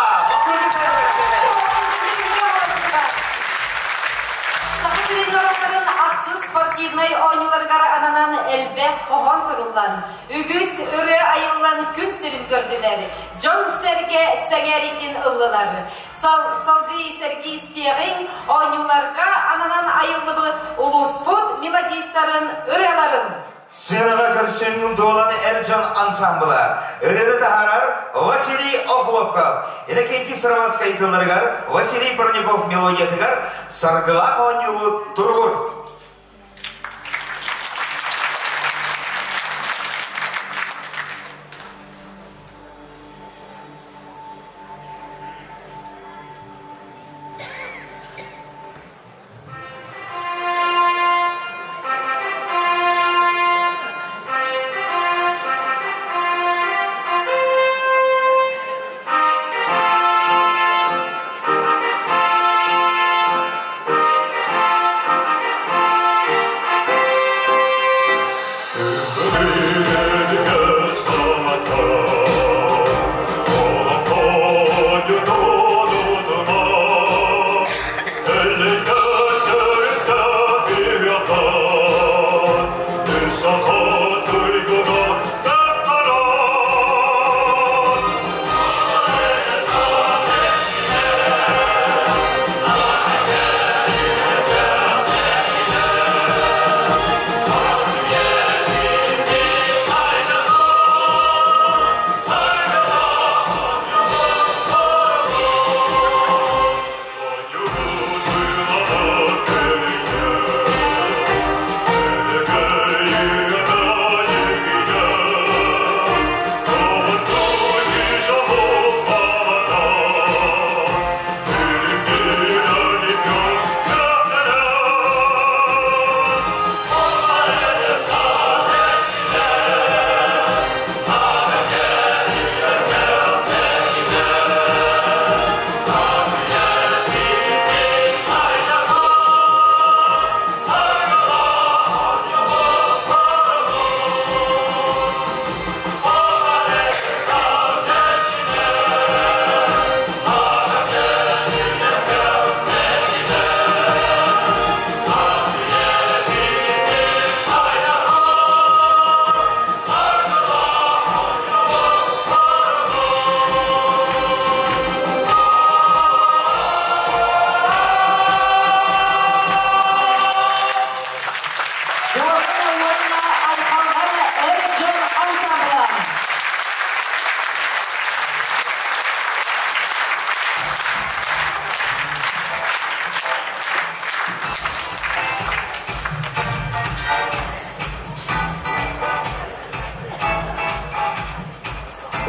Саха сирин норуоттарын ахсыс спортивнай оонньууларыгар ананан элбэх хоһоон суруллан, үгүс ырыа айыллан күн сирин көрдүлэр, дьон-сэргэ сэҥээриитин ыллылар. Салгыы сэргии истиэҕиҥ оонньууларга ананан айыллыбыт улууспут мелодистарын ырыаларын. Сыанаҕа көрсөн Дуолан эр дьон ансамбла ырыаны таһаарар Василий Охлопков, Иннокентий Сыроватскай тылларыгар Василий Парников мелодиятыгар «Саргылаах оонньуубут туругур». Дуолан уонна Айхаллар эр дьон ансамбла.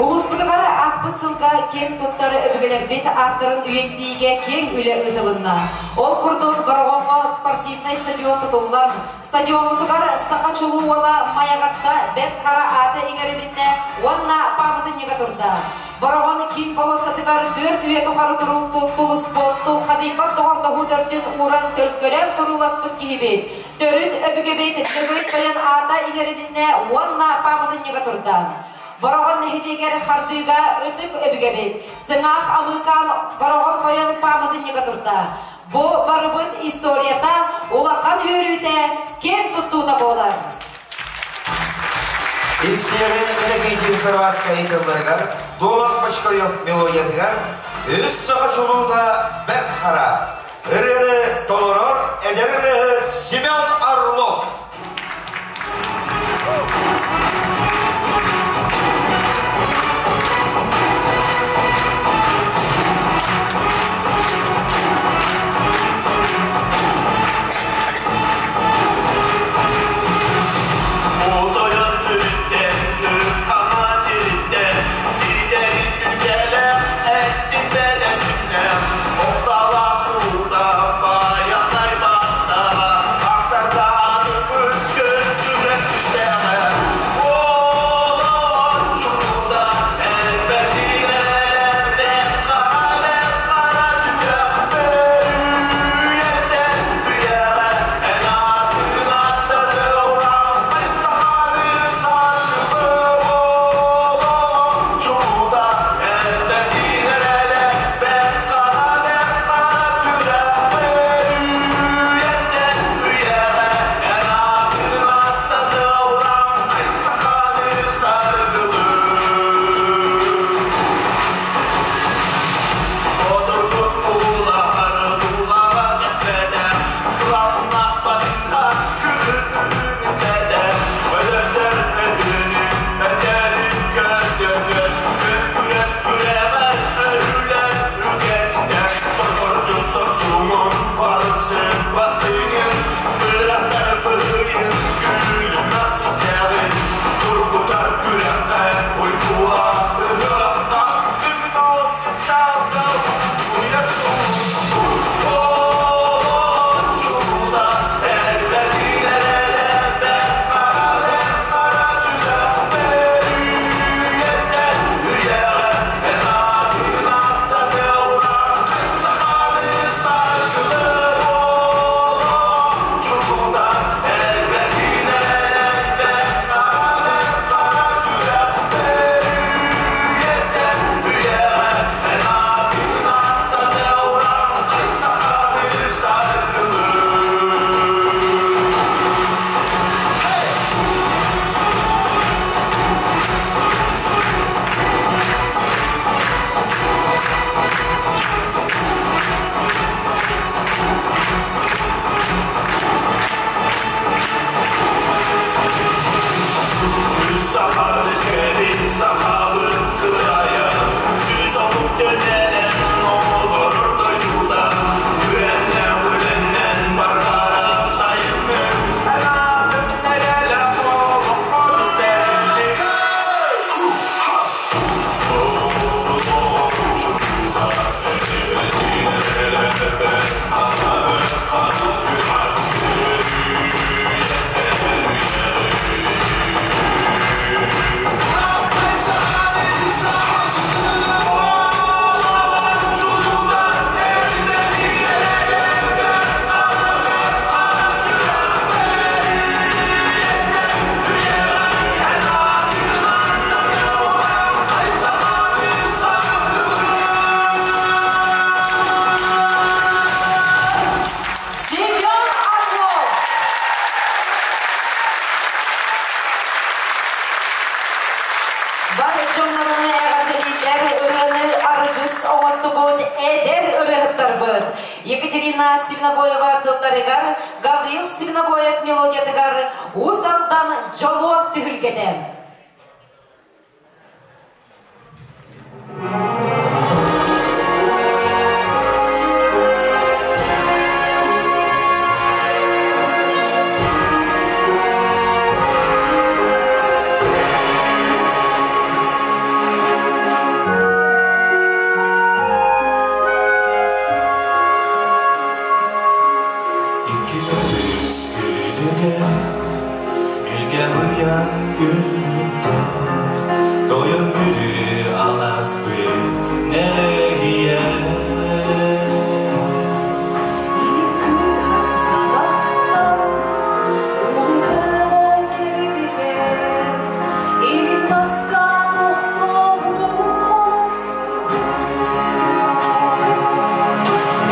Улууспутугар ааспыт сылга киэн туттар өбүгэлэрбит ааттарын үйэтитиигэ киэҥ үлэ ыытылынна. Ол курдук Бороҕоҥҥо спортивнай стадион тутуллан, стадиоммутугар саха чулуу уола Майаҕатта Бэрт Хара аата иҥэрилиннэ уонна пааматынньыга турда. Бороҕон киин болуоссатыгар 4 үйэ тухары тулуспут, тулхадыйбат доҕордоһуу төрдүн ууран төлкөлөөн турууласпыт киһибит, төрүт өбүгэбит Лөгөй Тойон аата иҥэрилиннэ уонна пааматынньыга турда. Бороҕон нэһилиэгэр хардыыга ытык өбүгэбит, сыҥаах Амыыкаан Бороҕон Тойон пааматынньыга турда. Бу барыбыт историята улахан үөрүүтэ, киэн туттуута буолар. Истиэҕин Иннокентий Сыроватскай тылларыгар, Дуолан Бочкарев мелодиятыгар «Үс саха чулуута Бэрт Хара» ырыаны толорор эдэр ырыаһыт Семен Орлов. Утойон үрүттэн, кыстама сириттэн, ситэри сүргэлээх, эстин бэдэрчиннээх, охсалаах уута, баянай баттаҕа, ахсардаан эдэр ырыаһыттарбыт. Екатерина Свинобоева тылларыгар, Гаврил Свинобоев мелодиятыгар Уус Алдан дьолуо түһүлгэтэ. Икки өрүс үрдүгэр Илгэ-быйаҥ үллүктэр Тойон бүрү аласпыт нэлэһийэ Илин кыыһар саҕахтан улгара кэлбитэ, илин маска тохтообут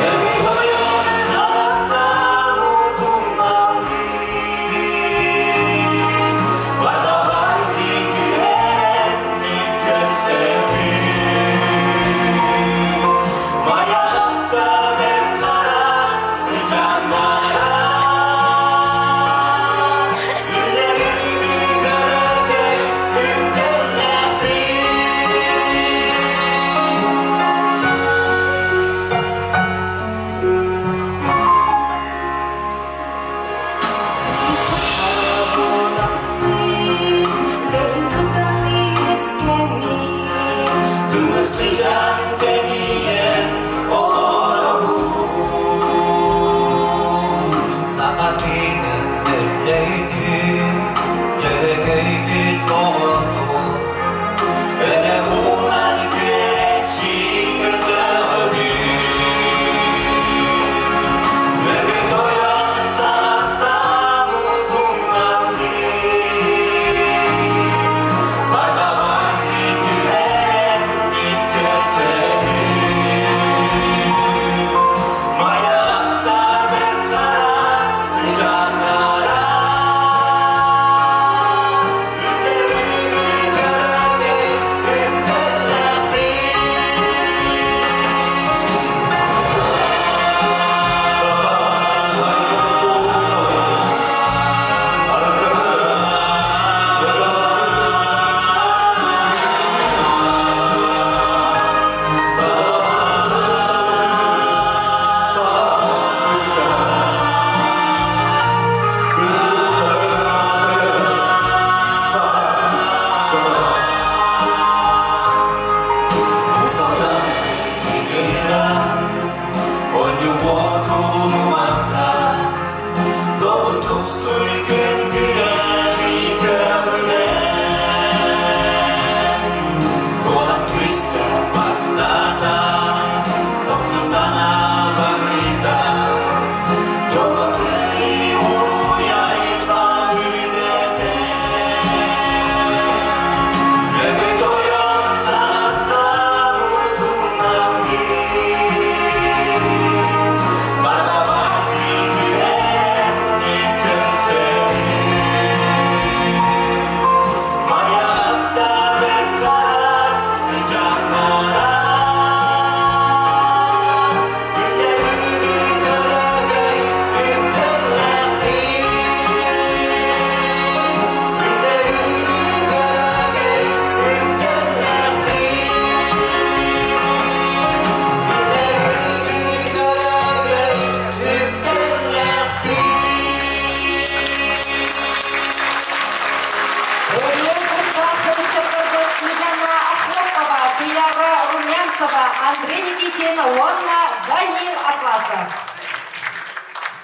Эргий-тойон саҕаттан утумнаммыт Барабай түһэрэнник көрсөбүт Майаҕатта бэрт хара сыдьааннара Үллэрини көрөгөй үктэллэхпит. Тымыр сыдьаан тэнийэн олоробун. Саха тыынын өллөйдүн, дьөһөгөйбүт оҕотун, өрө уунан күөрэччи көрдөҕөрүн. Мөкү тойон саҕаттан утумнаммыт, барҕабай түһэрэммит көрсөбүт. Майаҕатта бэрт хара сыдьааннара Үллэрини көрөгөй үктэллэхпит. Ырыа куттаах ыччаттарбыт Светлана Охлопкова, Туяра Румянцева, Андрей Никитин уонна Даниил Атласов.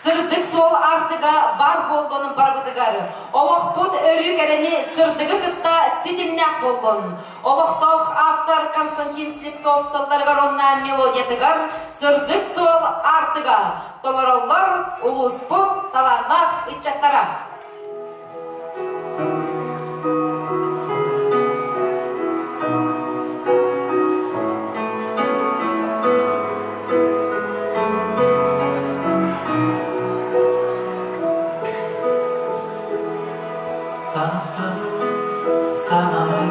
Сырдык суол аартыга бар буоллун барбытыгар. Олохпут өрүү кэрэни сырдыгы кытта ситимнээх буоллун. Олохтоох автор Константин Слепцов тылларыгар уонна мелодиятыгар Сырдык суол аартыга толороллор улууспут талааннаах ыччаттара. Саҥаттан саҥаны,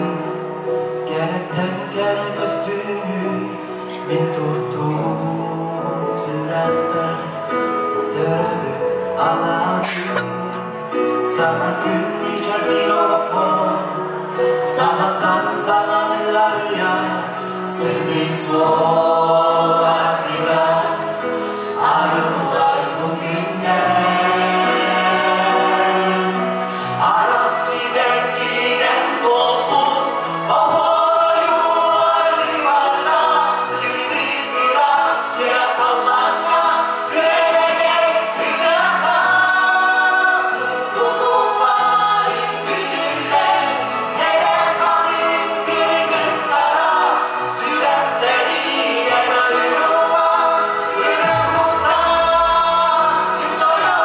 кэрэттэн кэрэ көстүүнү мин туттум. Саҥа күн мичээрдиир олоххо, Саҥаттан саҥаны арыйар, Сырдык суол ардыгар арыллар бу күннэр. Арас сибэккинэн туолбут оһуор арыылардаах сырдык ыраас сыакалларга күөрэгэй ытыахтаах тутуллар күнүллэр нэлэн хаһыҥ кыргыттара сүрэхтэригэр арыыллар ырыа куттаах тойон.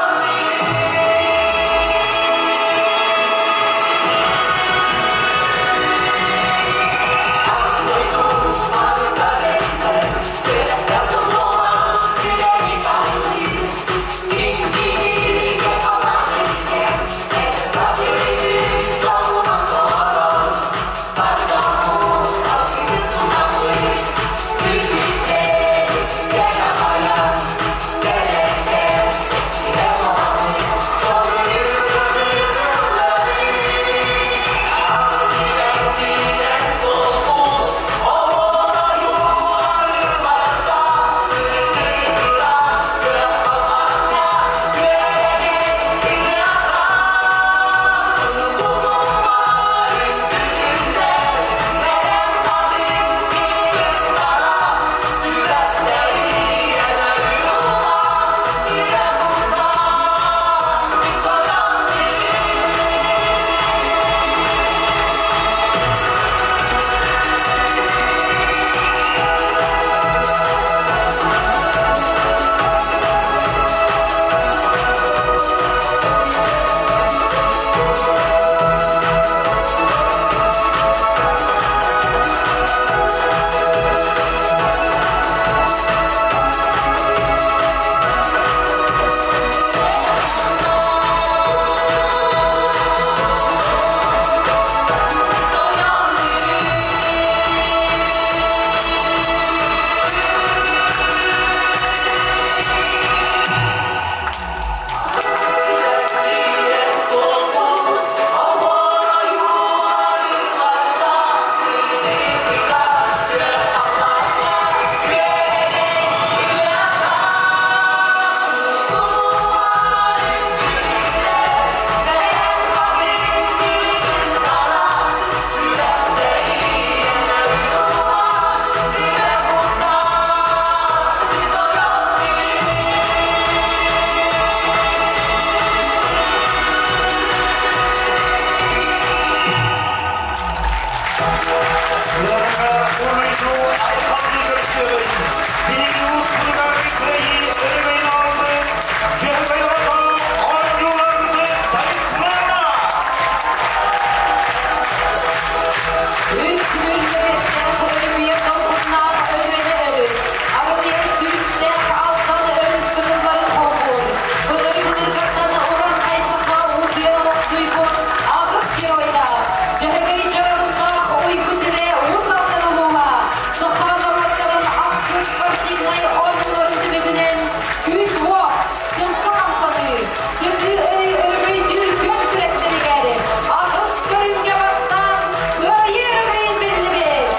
Сыанаҕа уруйдуу айхаллыы көрсөбүн, биһиги улууспутугар кыайыы өрөгөйүн аҕалбыт Дьөһөгөй оҕото оонньууларбыт талисмана! Үс сүрүн өрүүйэ долгуннаах Өлүөнэ өрүс, арылыйар сүүрүктээх Алтан өрүс кытылларын холбуур. Былыр-былыргаттан уран айсаха уутуйан олохсуйбут аҕыс геройдаах, Дьөһөгөй дьаралыктаах уйгу сирэ Уус Алдан улууһа саха норуоттарын ахсыс спортивнай оонньууларын түмүгүнэн күүс-уох, сымса хамсаныы, сытыы өй өрөгөйдүүр күөн күрэстэригэр аҕыс көрүҥҥэ бастаан кыайыы өрөгөйүн биллибит.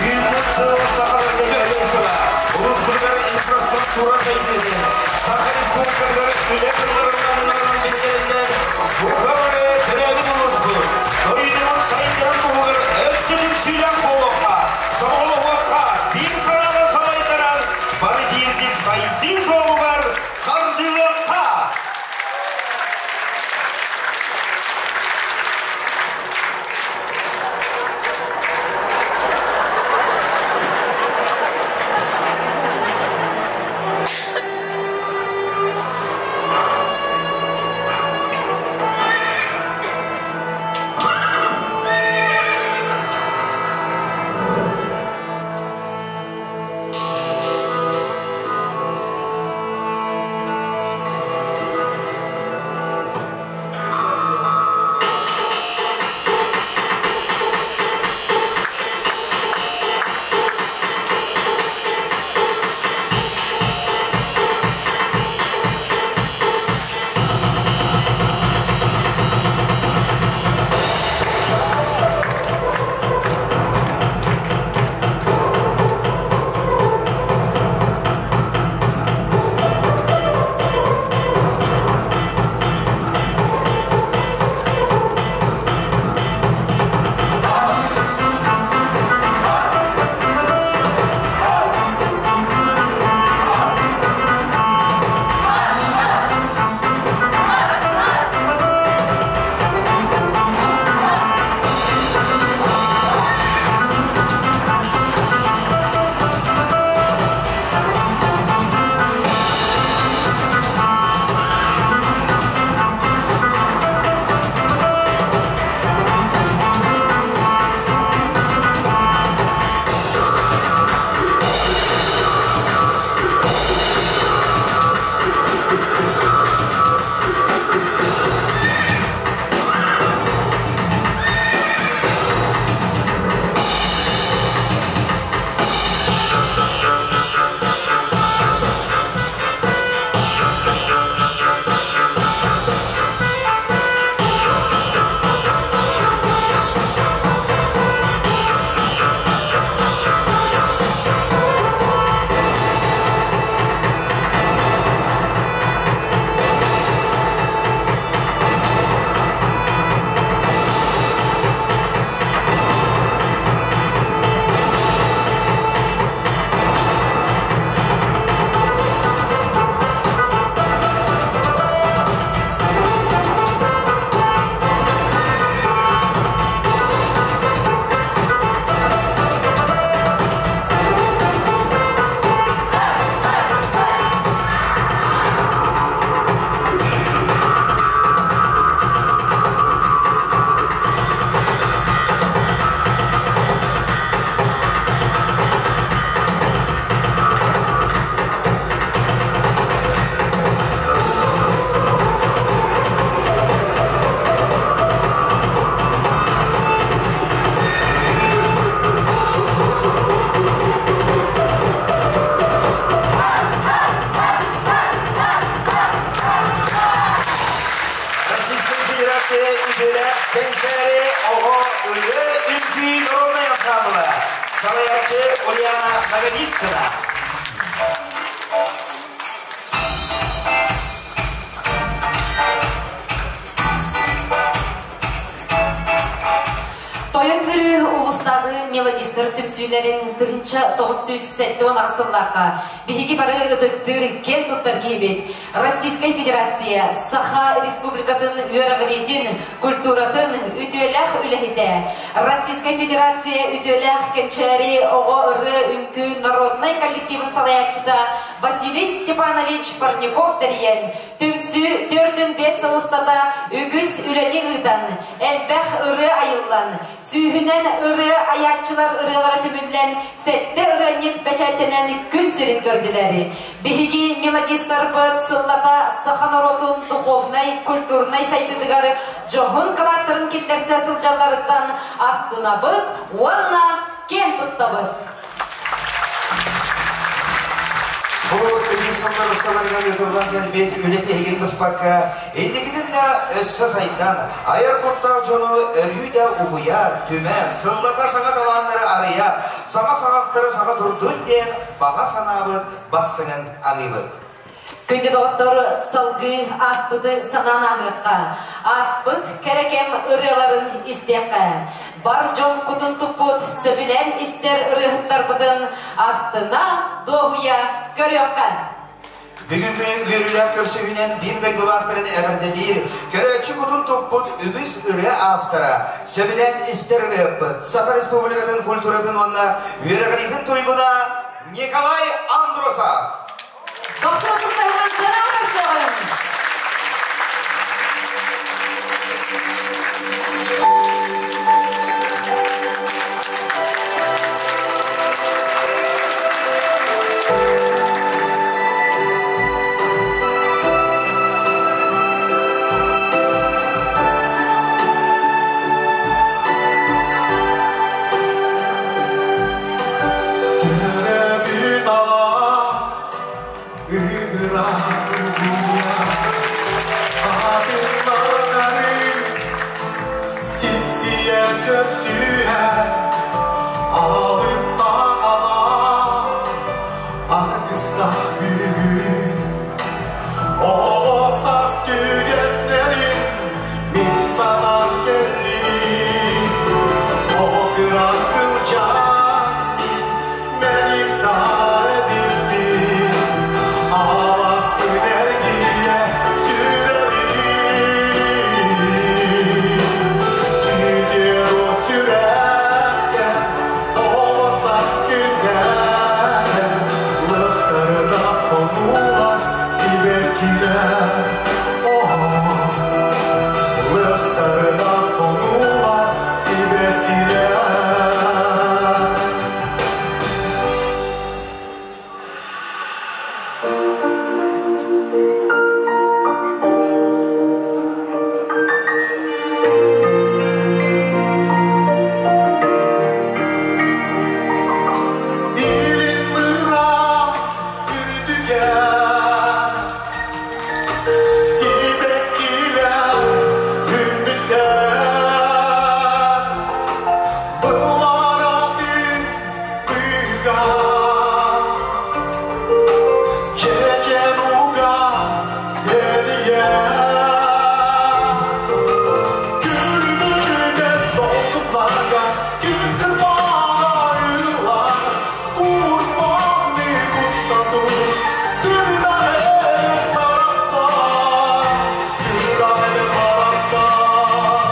Үүммүт сыл сахаларга өрөгөй сыла. Улууспутугар инфраструктура сайдыытын, Саха Республикатыгар үлэ сылларынан биллэринэн, бука бары төрөөбүт улууспут, дойдубут сайдарын туһугар өссө түмсүүлээх буолуохха, сомоҕолоһуохха, биир санаанан салайтаран, бары биирдик сайдыы суолугар хардыылыахха! Россия үтүөлээх Кэнчээри оҕо ырыа үҥкүү народнай ансаамбыла, салайааччы Ульяна Ноговицына. Тойон Мүрү улуустааҕы мелодистар түмсүүлэрин 1978 сыллаахха биһиги бары ытыктыыр киэн туттар киһибит Российскай Федерация Саха Республикатын үөрэҕириитин, культуратын үтүөлээх үлэһитэ, Российскай Федерация үтүөлээх кэнчээри оҕо ырыа үҥкүү народнай коллективын салайааччыта Василий Степанович Парников тэрийэн Түмсүү 4-5 сыл устата үгүс үлэни ыытан, элбэх ырыа айыллан, сүүһүнэн ырыа айааччылар ырыалара түмүллэн, сэттэ ырыанньык бэчээттэнэн күн сирин көрдүлэр. Биһиги мелодистарбыт сыллата саха норуотун духовнай, культурнай сайдыытыгар дьоһун кылааттарын киллэрсэ сылдьалларыттан астынабыт уонна киэн туттабыт. Бу үгүс сыллар усталарыгар ыытыллан кэлбит үлэ тиһигин быспакка, инникитин да өссө сайдан, айар куттаах дьону өрүү да угуйа, түмэ, сыллата саҥа талааннары арыйа, саҥа саҕахтары саҥа турдун диэн баҕа санаабыт бастыҥын аныыбыт. Күндү доҕоттор, салгыы ааспыты санаан ааһыахха, ааспыт кэрэ кэм ырыаларын истиэххэ. Бар дьон кутун туппут сөбүлээн истэр ырыаһыттарбытын астына, дуоһуйа көрүөххэ. Бүгүҥҥү үөрүүлээх көрсүһүүнэн биир дойдулаахтарын эҕэрдэлиир, көрөөччү кутун туппут үгүс ырыа автора, сөбүлээн истэр ырыаппыт, Саха Республикатын культуратын уонна үөрэҕириитин туйгуна Николай Андросов. Бохсуотустарынан сыанаҕа көрсөҕүн! Төрөөбүт алаас ыҥыра Атылланары сипсийэ көрсүһэ алыптаах алаас аргыстаах бүгүн оҕо саас түгэннэрин мин санаан кэллим о кыра сылдьан мин эбиппин алааспын эргийэ сүрэбин сүтүө сүрэхтэн оҕо саас күннэрэ лыхтарына хонуулар сибэккилэр лыхтарына хонуулар сибэккилэр. Илин мыраан үрдүгэр сибэккилэр үүммүттэр быларатын быгар чэчэн уга эдийэр Күлүмүрдэс долгуннарга күн кырбаҕа курбанны кустатыр сырдаҕын барахсан, сырдаҕын барахсан,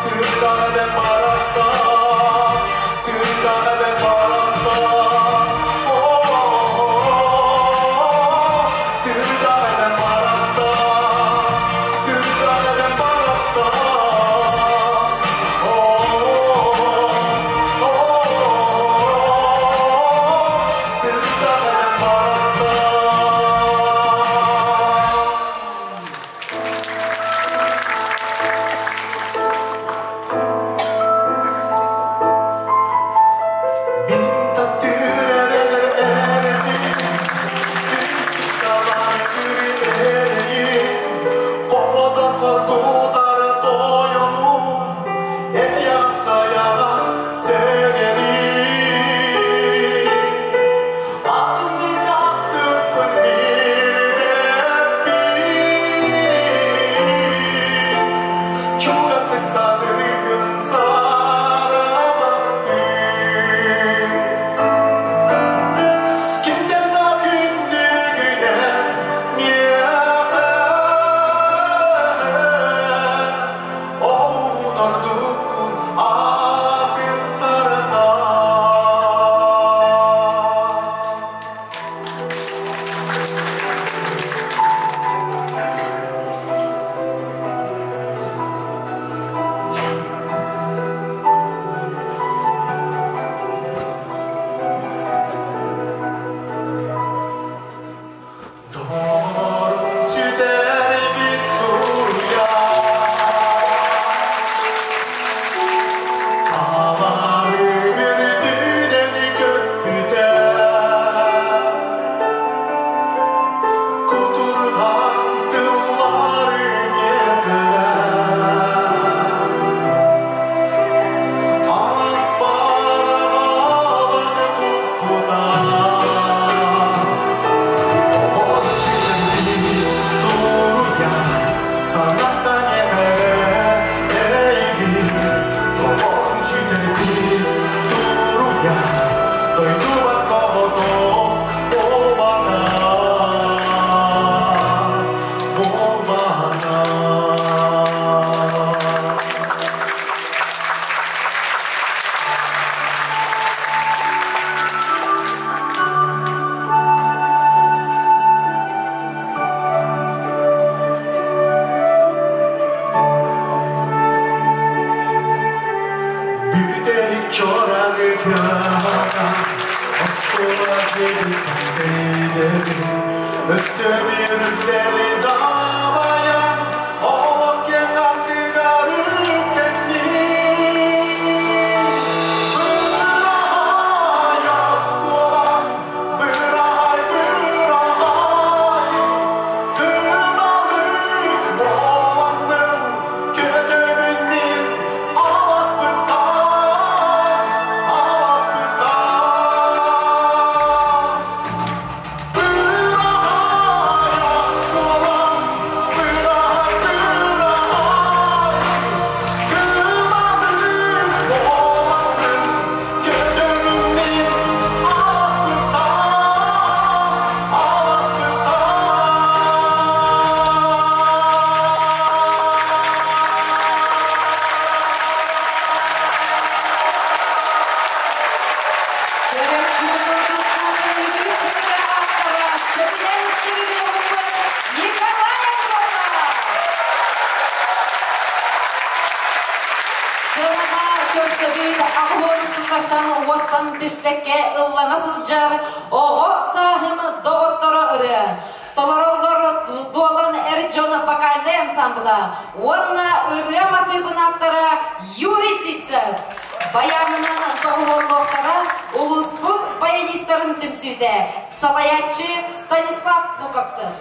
сырдаҕын барахсан, сырдаҕын барахсан, о-о-о, сырдаҕын барахсан, Өссө биир үрдэли дабайан, олох киэҥ ардыгар үктэнним. Быраһаай оскуолам, быраһаай, быраһаай, кыналык буоламмын, көтөбүн мин аласпыттан, аласпыттан. Быраһаай оскуолам, быраһаай, быраһаай, кыналык буоламмын, көтөбүн мин аласпыттан, аласпыттан. Николай Антонов! Сыанаҕа көрсөбүт аҕыһын сыллартан уостан түспэккэ ыллана сылдьар оҕо сааһым доҕотторо ырыа. Толороллор Дуолан эр дьон вокальнай ансамбла уонна ырыа матыыбын автора Юрий Ситцев. Баянынан доҕуһуоллуохтара улууспут баянистарын түмсүүтэ салайааччы Станислав Луковцев.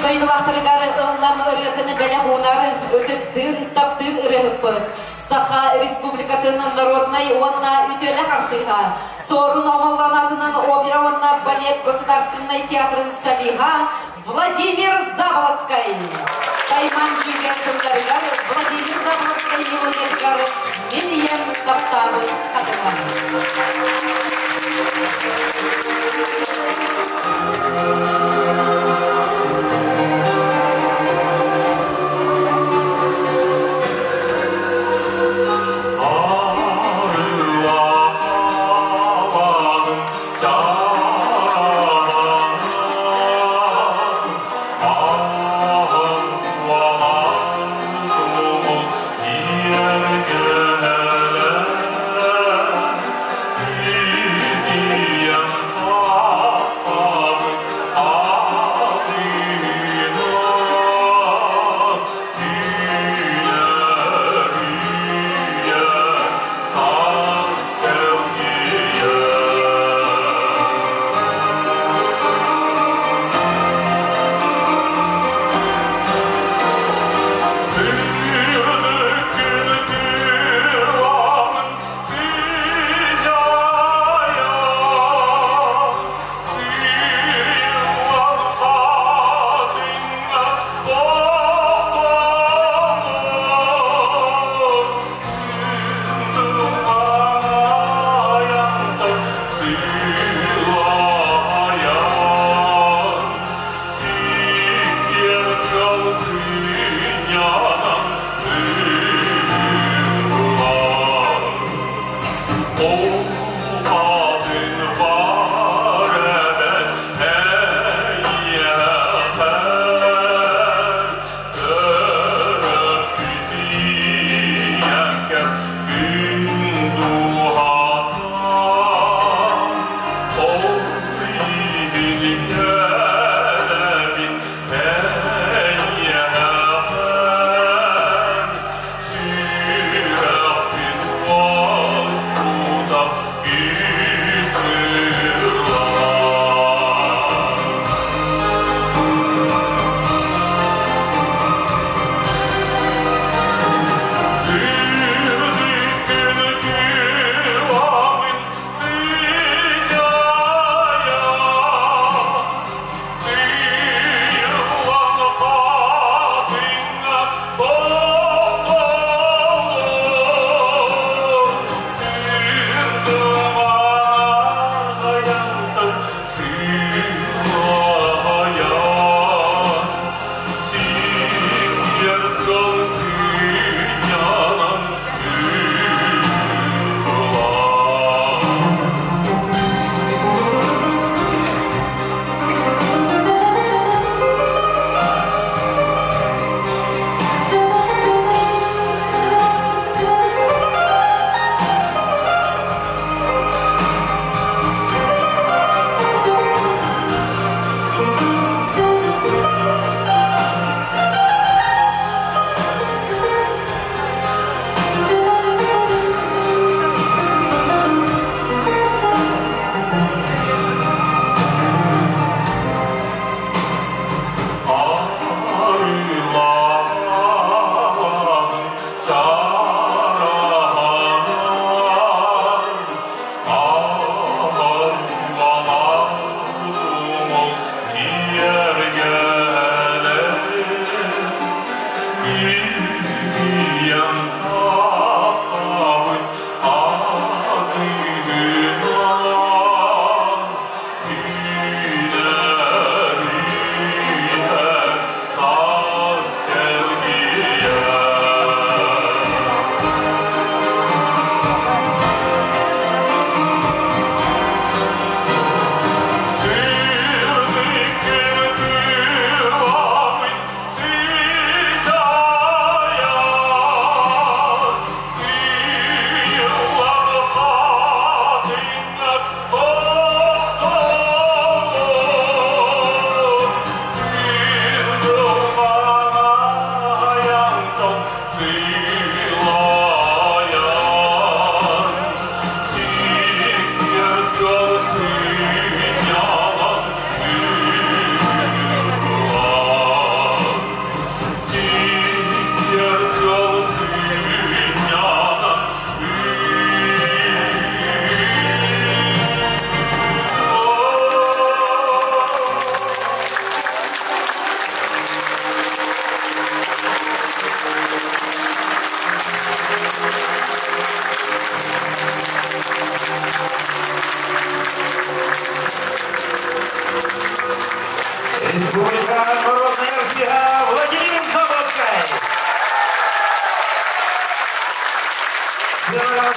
Дойдулаахтарыгар ыллам ырыатын бэлэх уунар, ытыктыыр, таптыыр ырыаһыппыт. Саха Республикатын народнай уонна үтүөлээх артыыһа, Суорун Омоллоон аатынан опера уонна балет государственнай театрын солиһа Владимир Заболоцкай. Тайман Дьүгэ тылларыгар Владимир Заболоцкай мелодиятыгар «Мин ийэм таптаабыт хатыҥа». Арыла.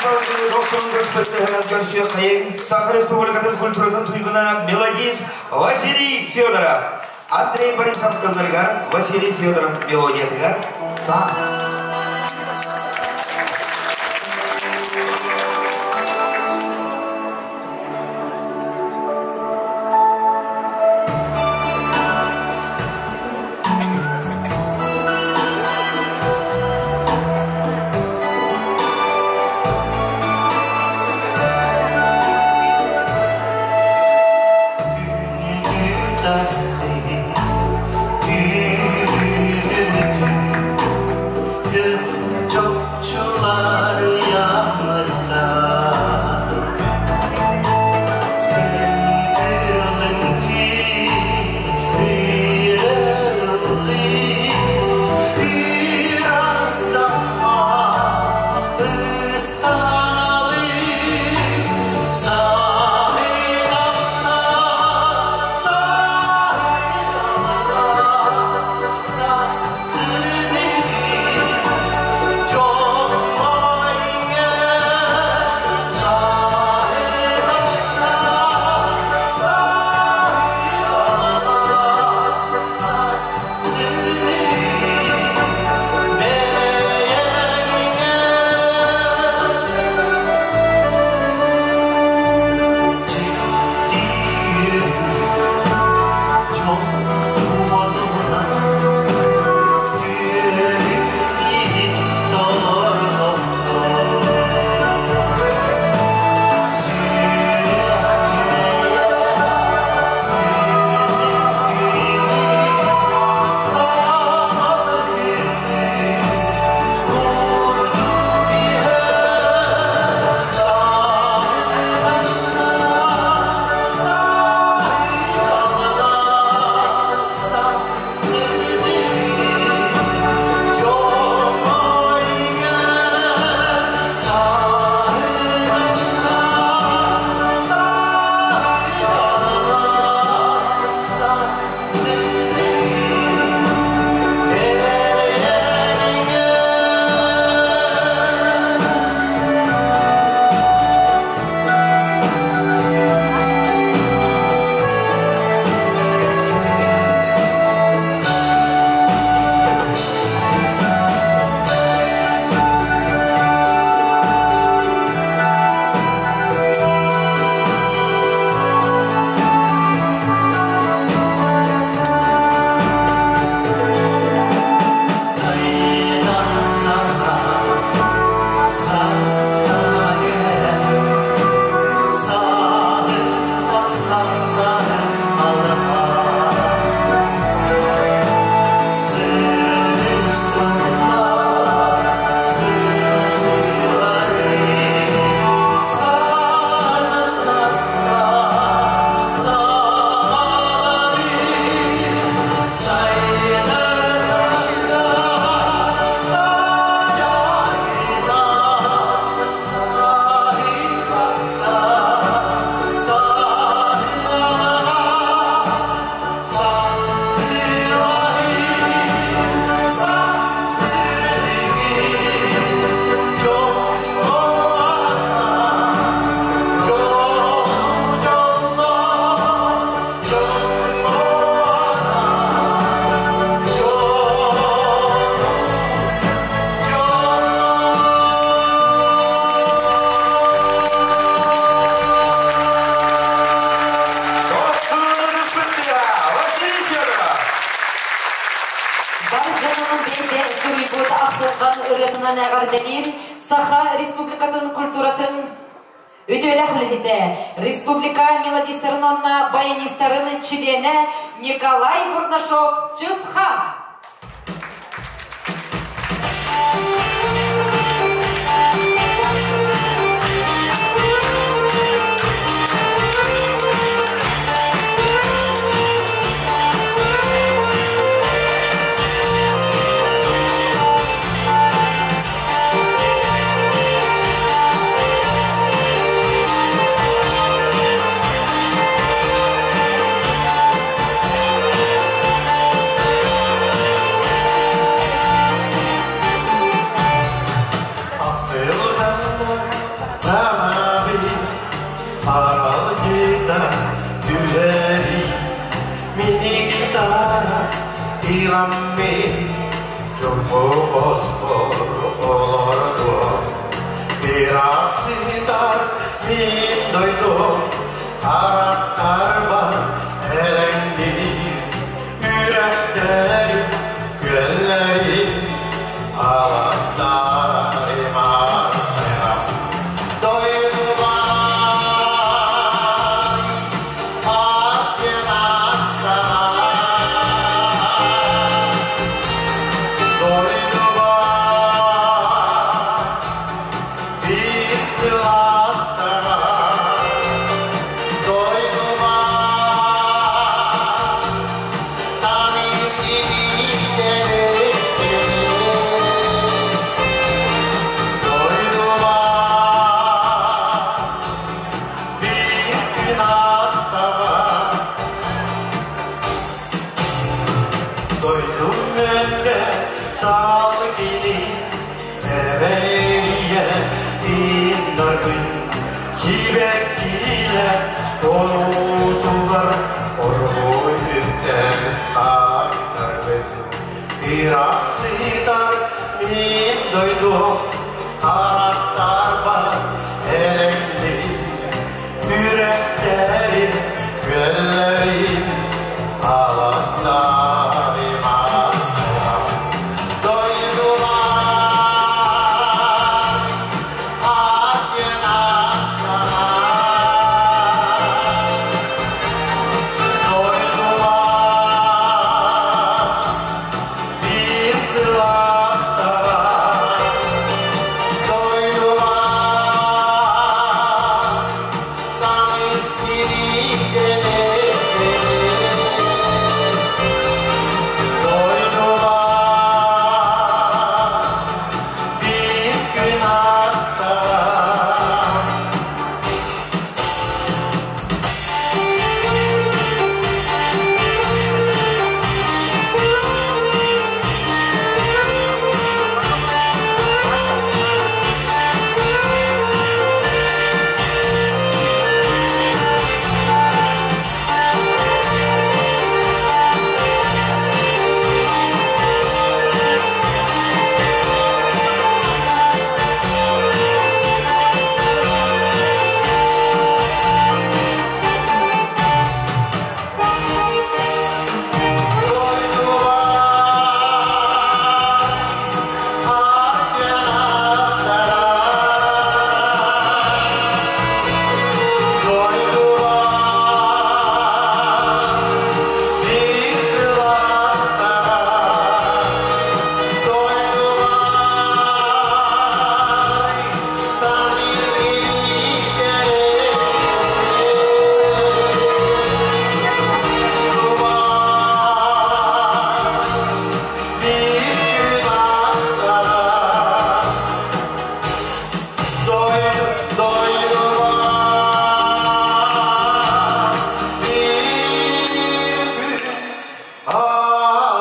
Салгыы дохсун көспөттөһүнэн көрсүөххэйиҥ Саха Республикатын культуратын туйгуна мелодист Василий Федоров. Андрей Борисов тылларыгар Василий Федоров мелодиятыгар Саас. Чопчулар ямырда Василий Федоров! Бар дьонунун бэйэтэ суруйбут ахтылҕан ырыатынан эҕэрдэлиир Саха Республикатын культуратын үтүөлээх үлэһитэ, республика мелодистарын уонна баянистарын чилиэнэ Николай Бурнашов Чысхан. Иламмин чурбу хоспор олордум. Ыраах сытар мин дойдум, харахтарбар элэҥниир. Үрэхтэрим, күөллэрим, аластарым астарым. Дойдубар аттен астар. Дойдубар bir сыластар. Дойдубар саныыр илиилэрим. Дойдубар bir gün астар. Дойдум өттө салгини эверие тиннарбын сибэккилэр конутугар оргуй үктэн хаптарбын. Ыраах сытар мин дойдум харахтарбар элэҥниир. Үрэхтэрим, күөллэрим, аластарым астарым. Дойдубар аттен астар. Дойдубар bir сыластар. Дойдубар саныыр илиилэрим. Дойдубар bir gün астар. Дойдубар аттен астар. Дойдубар bir сыластар. Дойдубар саныыр илиилэрим. Дойдубар bir gün астар. Дойдубар bir gün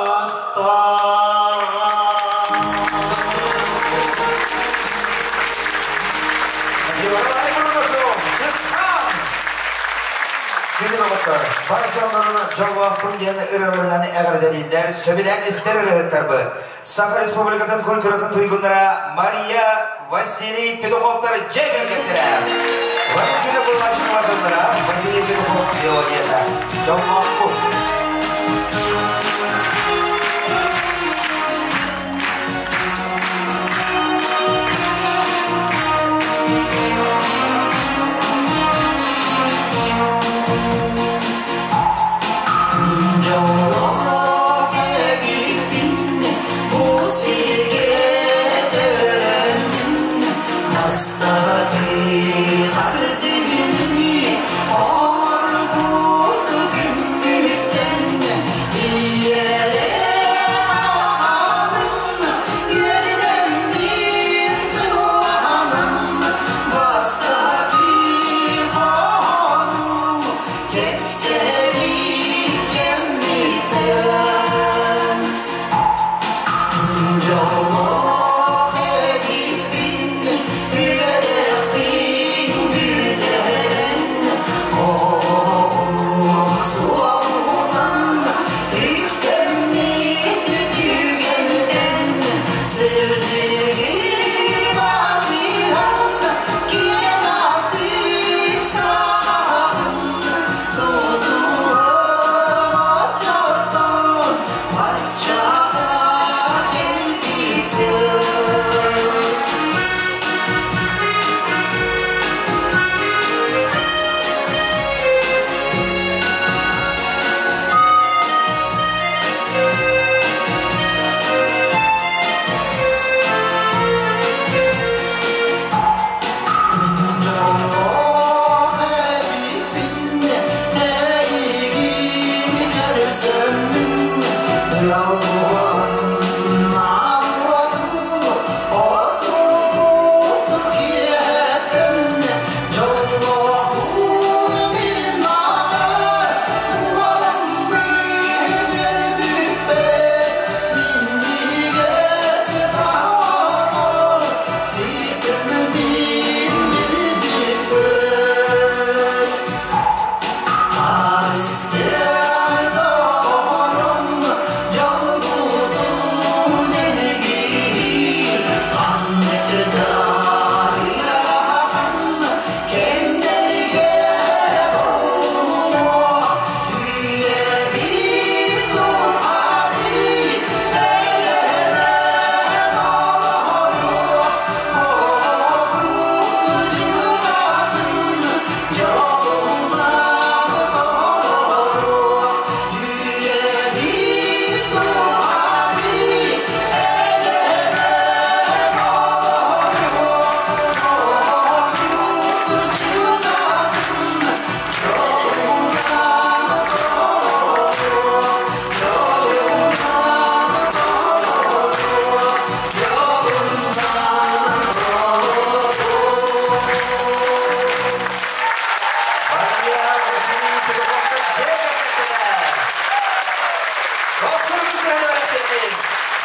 астар. Күнү доҕоттор, бар дьоннорун дьоллоохпун диэн ырыаларынан эҕэрдэлииллэр, сөбүлээн истэр ырыаһыттарбыт. Саха Республикатын культуратын туйгуннара Мария, Василий Петуховтар дьиэ кэргэттэрэ. Валентина Кулмачкова тыллара, Василий Петухов мелодията. Дьоллоохпун.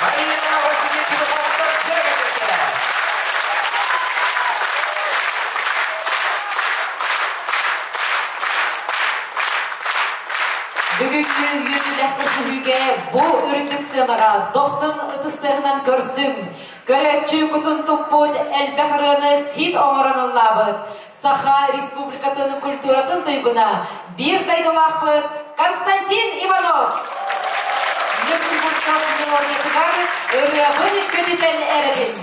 Марина, Василий Петуховтар дьиэ Бүгүҥҥү үөрүүлээх көрсүһүүгэ бу үрдүк сыанаҕа дохсун ытыстарынан көрсүҥ. Көрөөччү кутун туппут элбэх ырыаны хит оҥорон ыллаабыт Саха Республикатын культуратын туйгуна биир дойдулаахпыт Константин Иванов. Ньургуһуттан мелодиятыгар ырыабын көтүтэн эрэбин.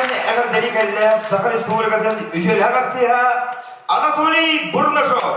көтөҕүллэн эҕэрдэли кэллэ Саха Республикатын үтүөлээх артыыһа Анатолий Бурнашов.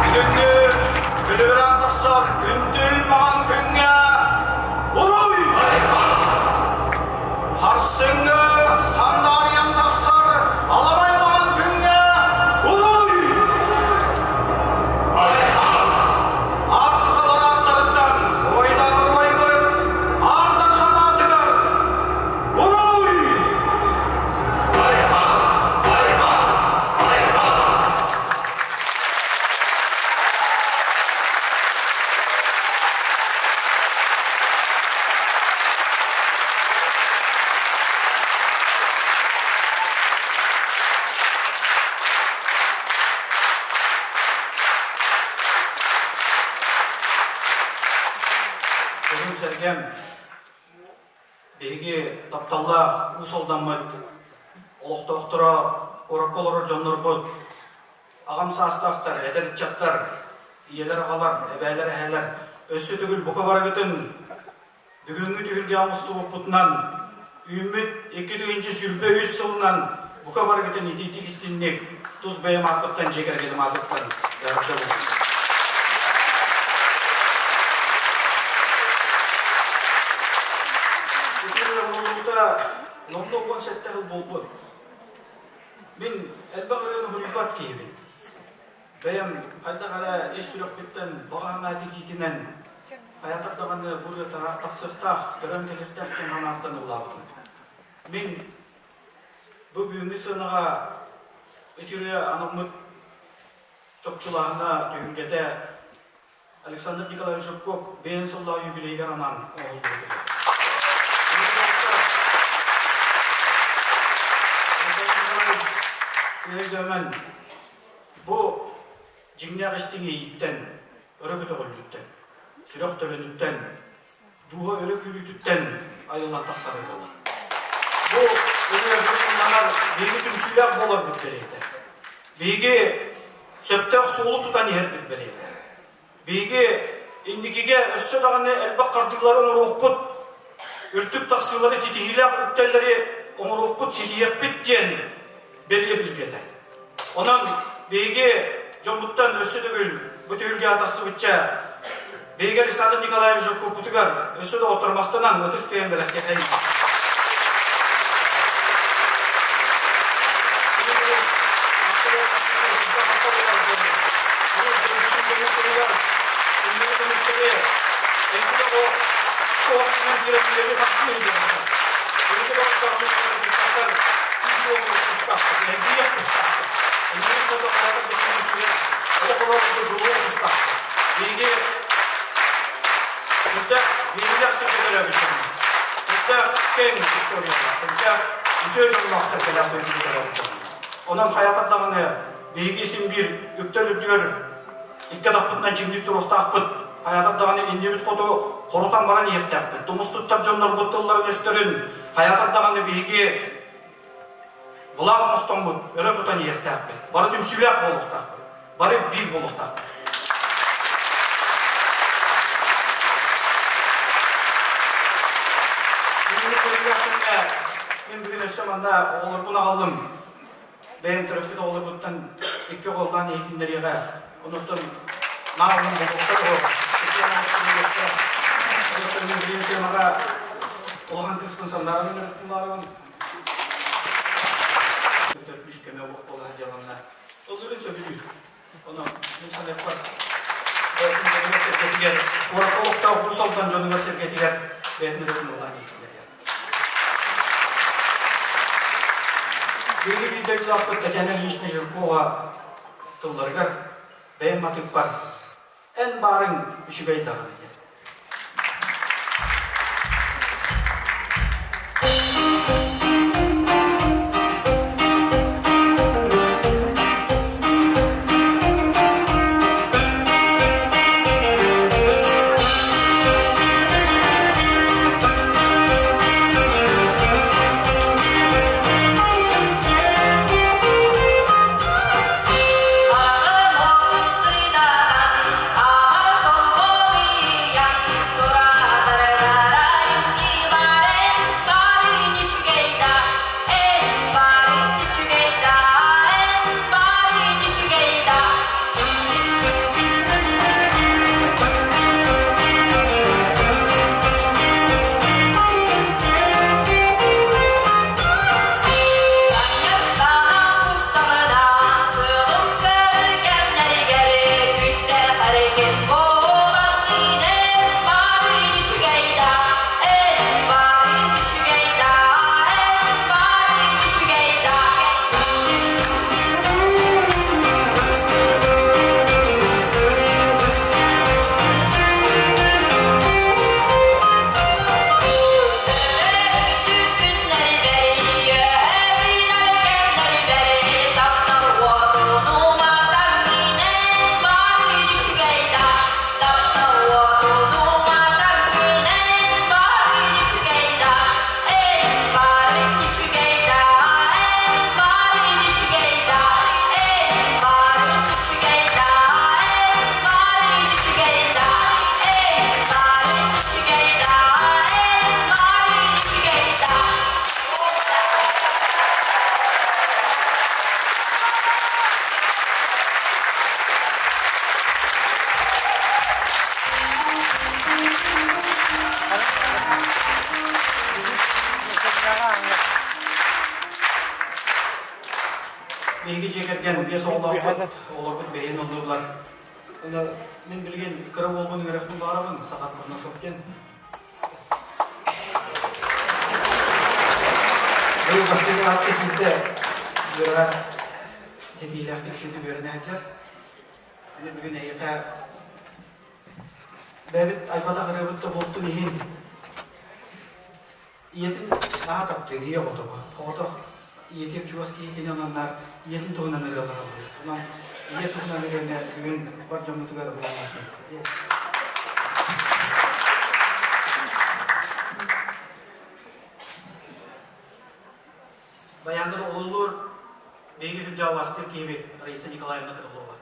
Бүгүҥҥү күлүбүрэн тахсар күндүл маҕан күҥҥэ уруй! Харсыҥҥы сандаарыйан тахсар аламай маҕан күҥҥэ уруй! Аар сахалар ааттарыттан убайдаатар убайбыт Аар Дархан аатыгар уруй! Бүгүн сэргэм биһиги тапталлаах Уус Алдаммыт олохтоохторо, куоракка олорор дьоннорбут, аҕам саастаахтар, эдэр ыччаттар, ийэлэр, аҕалар, эбээлэр, эһээлэр өссө төгүл бука барыгытын бүгүҥҥү түһүлгэ оҥостубуппутунан Үүммүт 2023 сылынан бука барыгытын итиитик истинник тус бэйэм ааппыттан дьиэ кэргэним аатыттан эҕэрдэ буоллун. Ити оҥоһуллубута номнуо 17 сыл буолбут. Мин элбэх ырыаны суруйбат киһибин. Бэйэм хайдах эрэ ис сүрэхпиттэн баҕа санаа титиитинэн хайатар даҕаны бу ырыа тахсыахтаах, төрөөн кэлиэхтээх диэн санааттан ыллаабытым. Мин бу бүгүҥҥү сыанаҕа ити ырыа анаммыт чопчулааһына түһүлгэтэ Александр Николаевич Жирков бэйэн сыллаах юбилейыгар анаан оҥоһуллубут. Сыһыйдаман бу дьиҥнээх истиҥ иэйииттэн, өрө көтөҕүллүүттэн, сүрэх төлөнүттэн, дууһа өрө күүрүүтүттэн айыллан тахсар буолар. Бу ырыа ылланар биһиги түмсүүлээх буоларбыт бэлиэтэ. Биһиги сөптөөх суолу тутан иһэрбит бэлиэтэ. Биһиги инникигэ өссө даҕаны элбэх хардыылары оҥоруохпут, үрдүк тахсыылары, ситиһиилээх үктэллэри оҥоруохпут, ситиһиэхпит диэн бэлиэ билгэтэ. Онон биһиги дьоммуттан өссө төгүл бу түһүлгэҕэ тахсыбычча биһиги Александр Николаевич Жирковпутугар өссө да оттормахтанан ытыс тыаһын бэлэхтиэхэйин. Онон хайатар даҕаны биһиги син биир үктэл үрдүгэр икки атахпытынан чиҥник туруохтаахпыт. Хайатар даҕаны иннибит хоту хорутан баран иһиэхтээхпит. Тумус туттар дьоннорбут тылларын-өстөрүн хайатар даҕаны биһиги былаах оҥостоммут өрө тутан иһиэхтээхпит. Бары түмсүүлээх буолуохтаахпыт. Бары биир буолуохтаахпыт. Мин бүгүн өссө манна оҕолорбун аҕаллым. Бэйэм төрөппүт оҕолорбуттан икки оҕолоон иһитиннэриэҕэ. Онуттан наарым болуохтар оҕо. Онуттан мин билим темаҕа улахан кыыспын санааран ырыттылаарым. Үс көмө олох буола дьаланна. Ыллырын сөбүлүүр. Ону мин саныахпар сэргэтигэр, куоракка олохтоох Уус Алдан дьонугар сэргэтигэр бэйэтин ырытын ыллаан иһиттилэр. Биһиги биир дойдулаахпыт Татьяна Ильинична Жиркова тылларыгар бэйэм матыыппар «Эн баарыҥ үчүгэй даҕаны» диэн. Аҕам Биһиги дьиэ кэргэн биэс оҕолоохпут, оҕолорбут бэйэн оннулар. Онно мин билигин кыра уолбун үөрэхпин баҕарабын, Сахат Бурнашов диэн. Быйыл бастакы кылааска киирдэ үөрэҕэр кэтиилээхтик сүдү үөрэнэ сылдьар. Аны бүгүн эйиэхэ бэйэбит айбатах ырыабыт да буолтун иһин ийэтин наһаа таптыыр, ийэ оҕото бу. Оҕотох ийэтигэр чугас киһи кини онон ийэтин туһунан ырыалар ыллыыр. Онон ийэ туһунан ырыаны бүгүн бар дьоммутугар ыллаан Баяндар оҕоллуур биһиги үрдээх убастыыр киһибит Раиса Николаевна Крылова.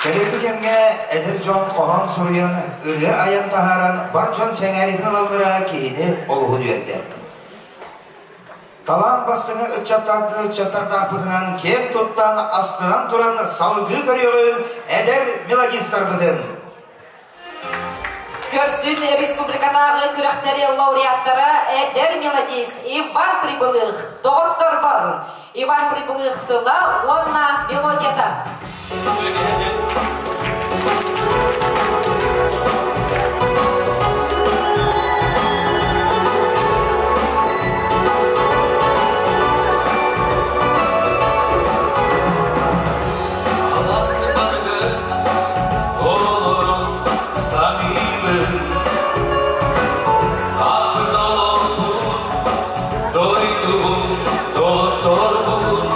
Кэлиҥҥи кэмҥэ эдэр дьон хоһоон суруйан, ырыа айан таһааран бар дьон сэҥээриитин ылаллара киһини олуһун үөрдэр. Талаан бастыҥа ыччаттардаахпытынан киэҥ туттан, астынан туран салгыы көрүөҕүн эдэр мелодистарбытын. Көрсүн республикатааҕы күрэхтэри лауреаттара эдэр мелодист Иван Прибылых доҕотторбор Иван Прибылых тыла уонна мелодията. Олорон саныыбын Ааспыт олохпун, дойдубун, доҕотторбун.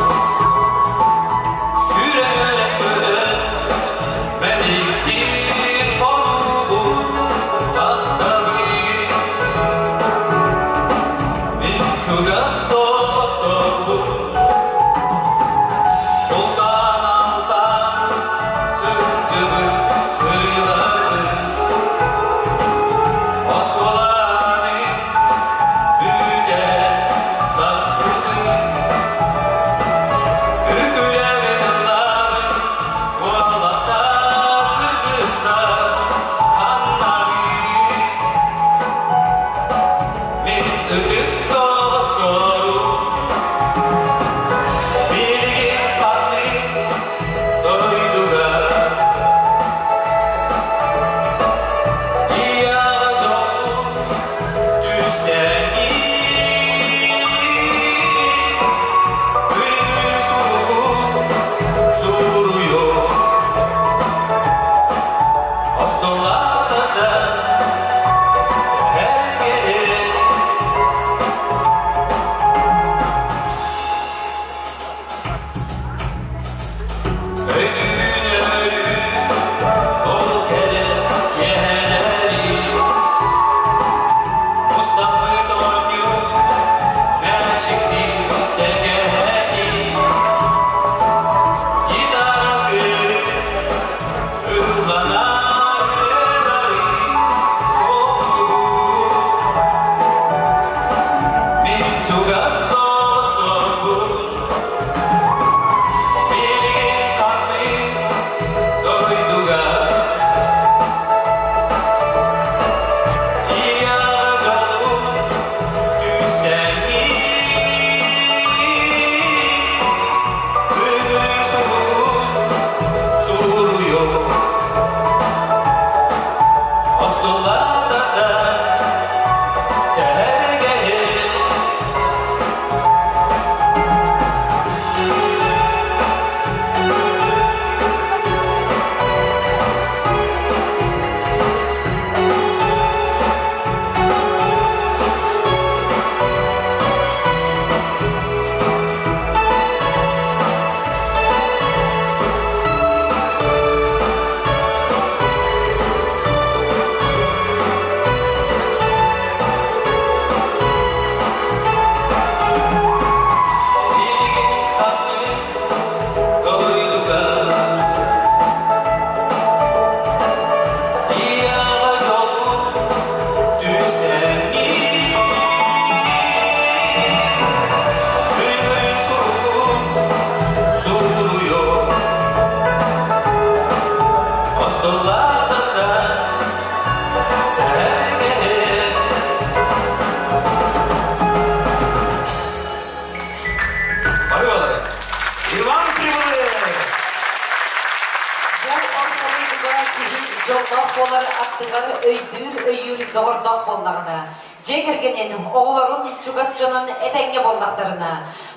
дьоллоох буолар аттыгар өйдүүр өйүүр доҕордоох буоллаҕына, дьиэ кэргэнин, оҕолорун, чугас дьонун этэҥҥэ буоллахтарына,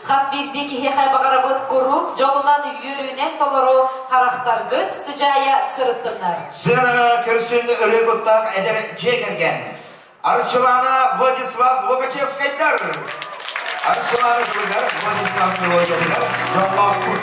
хас биирдии киһиэхэ баҕарабыт куруук дьолунан, үөрүүнэн толору харахтаргыт сыдьаайа сырыттыннар. Сыанаҕа көрсүн ырыа куттаах эдэр дьиэ кэргэн Арчылаана Владислав Логачевскайдар Арчылаана тылыгар Владислав мелодиятыгар дьоллоохпут.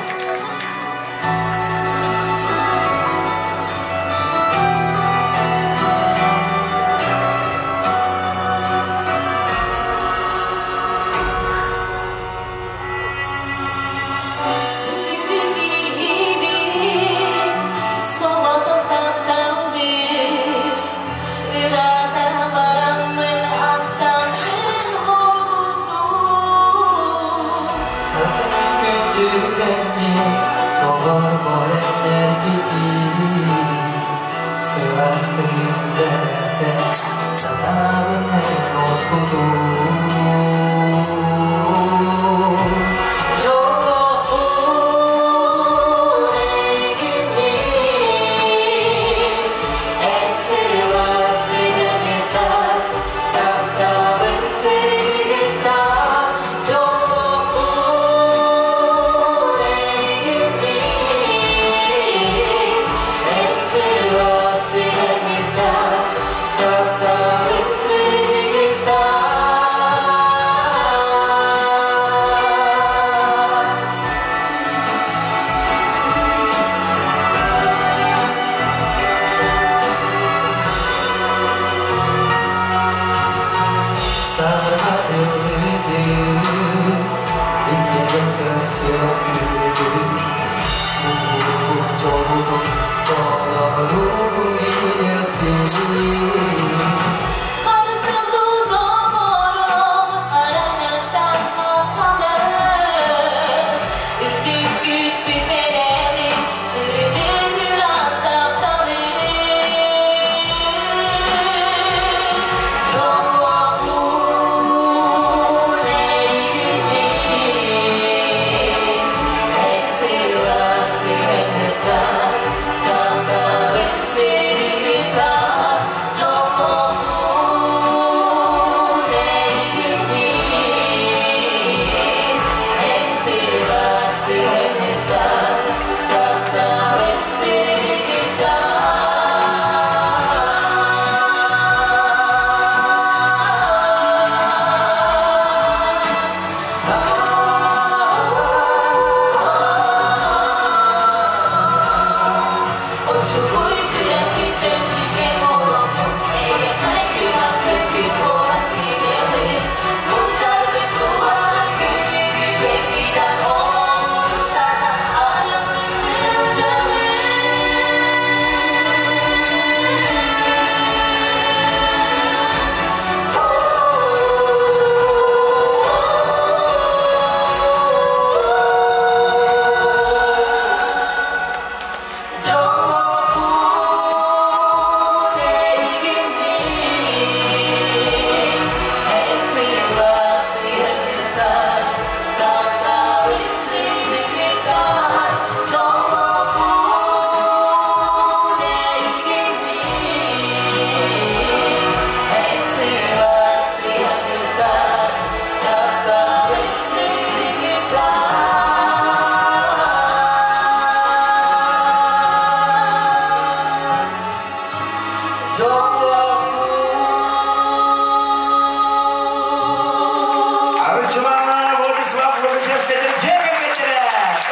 Арчылаана Владислав Логачевскайдар дьиэ кэргэттэрэ!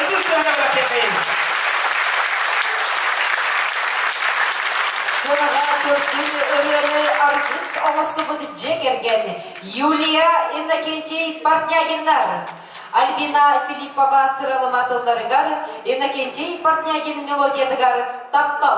Ытыс тыаһа Сыанаҕа көрсүн ырыаны аргыс оҥостубут дьиэ кэргэн Юлия Иннокентий Портнягиннар, Альбина Филиппова сыралыма тылларыгар Иннокентий Портнягин мелодиятыгар «Таптал».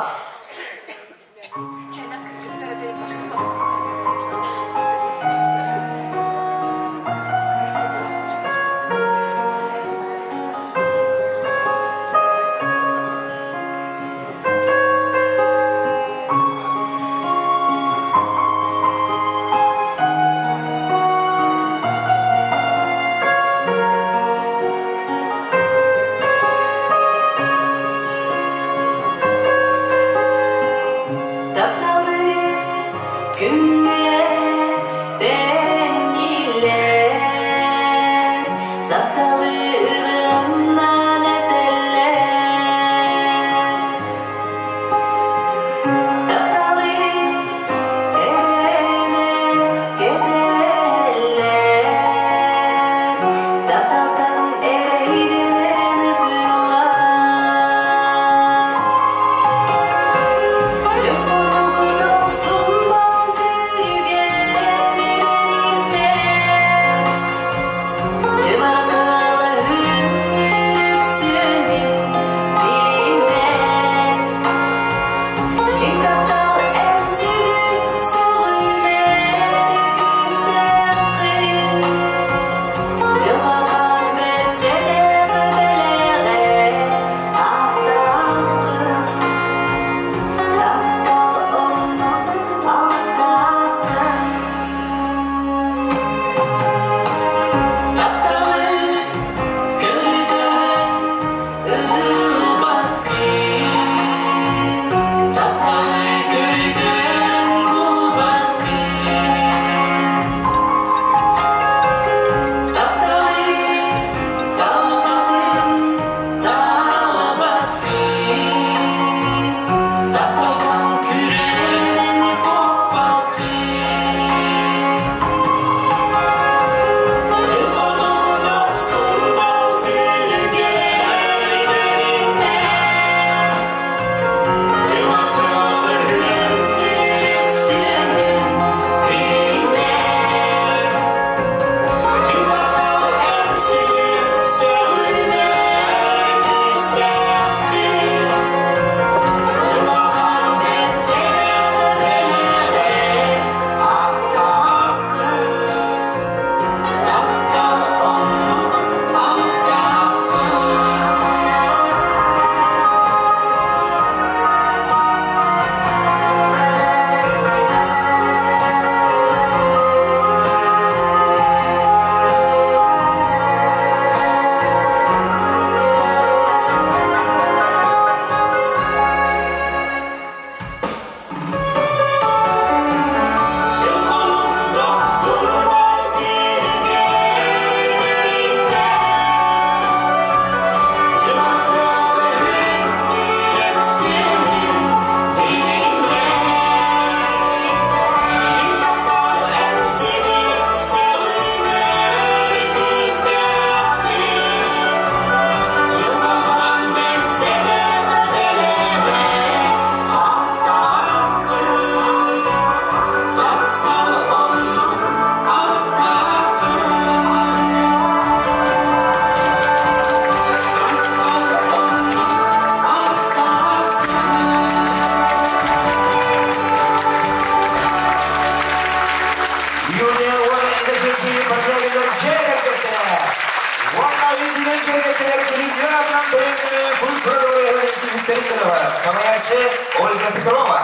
Үҥкүүнэн киэргэтилэр күлүмнүүр атынан көрүҥнүү культура дворецын үҥкүүһүттэрин бөлөҕө, салайааччы Ольга Петрова.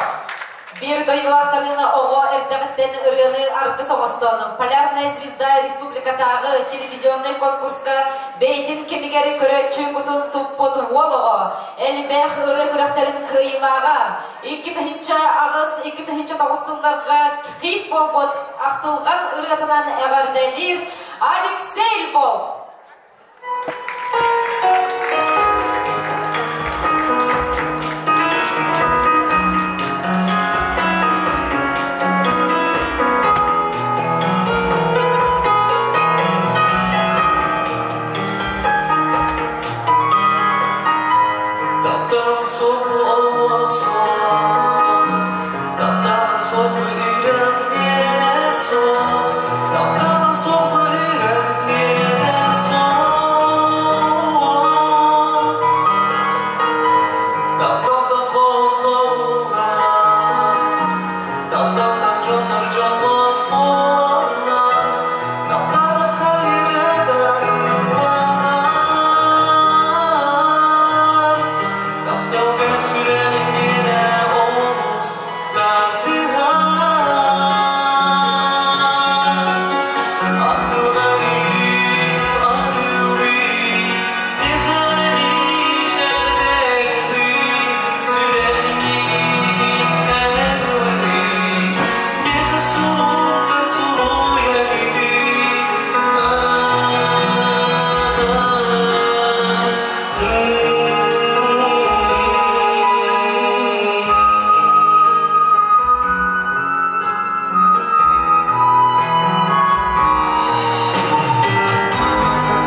Биир дойдулаахтарын оҕо эрдэҕиттэн ырыаны аргыс оҥостон, «Полярная звезда» республикатааҕы телевизионнай конкурска бэйэтин кэмигэр көрөөччү кутун туппут уол оҕо, элбэх ырыа күрэхтэрин кыайыылааҕа, 2008-2009 сылларга хит буолбут ахтылҕан ырыатынан эҕэрдэлиир Алексей Львов! Таптал сопу охсон, таптал сопу үрэн биэрэ сох, таптал сопу үрэн биэрэ сох. Тапталда қоқолар, тапталдан дьоннор дьоллоох буолаллар, тапталы қайырда ылланар. Тапталга сүрэҕим миэнэ олус тардыһар. Ахтыларым арылый, механизмдерди, сүрэҕим иһиттэн ылый, меха сурукка суруйар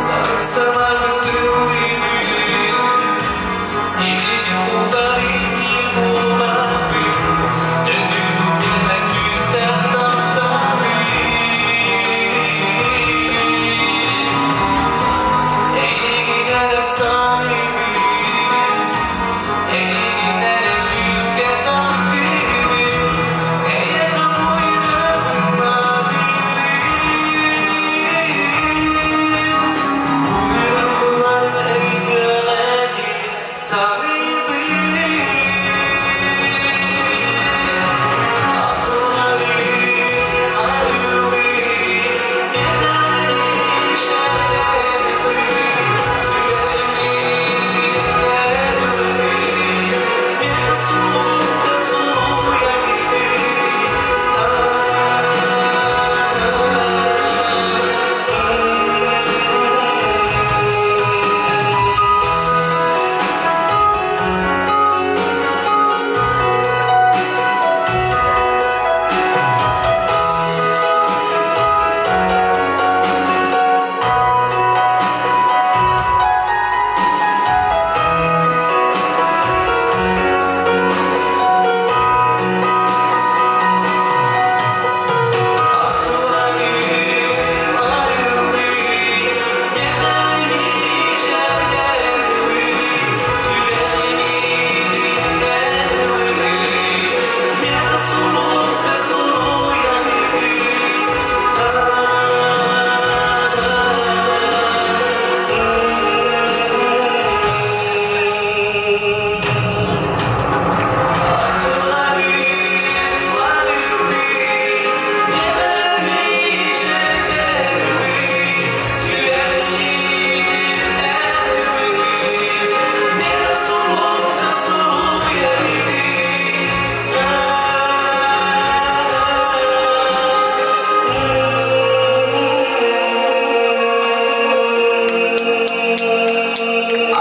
Сарсанабын тыллыыбын, илиибин утарыыбын уларбын, Төннүүдүм миэхэ күүстээх тапталым. Эйигин эрэ саныыбын, эйигин эрэ күүскэ таптыыбын, эйиэхэ буйрабын наадыйбын. Буйрабыларым өйдөҕөдүү саныыбын. Ахтыларым арылый,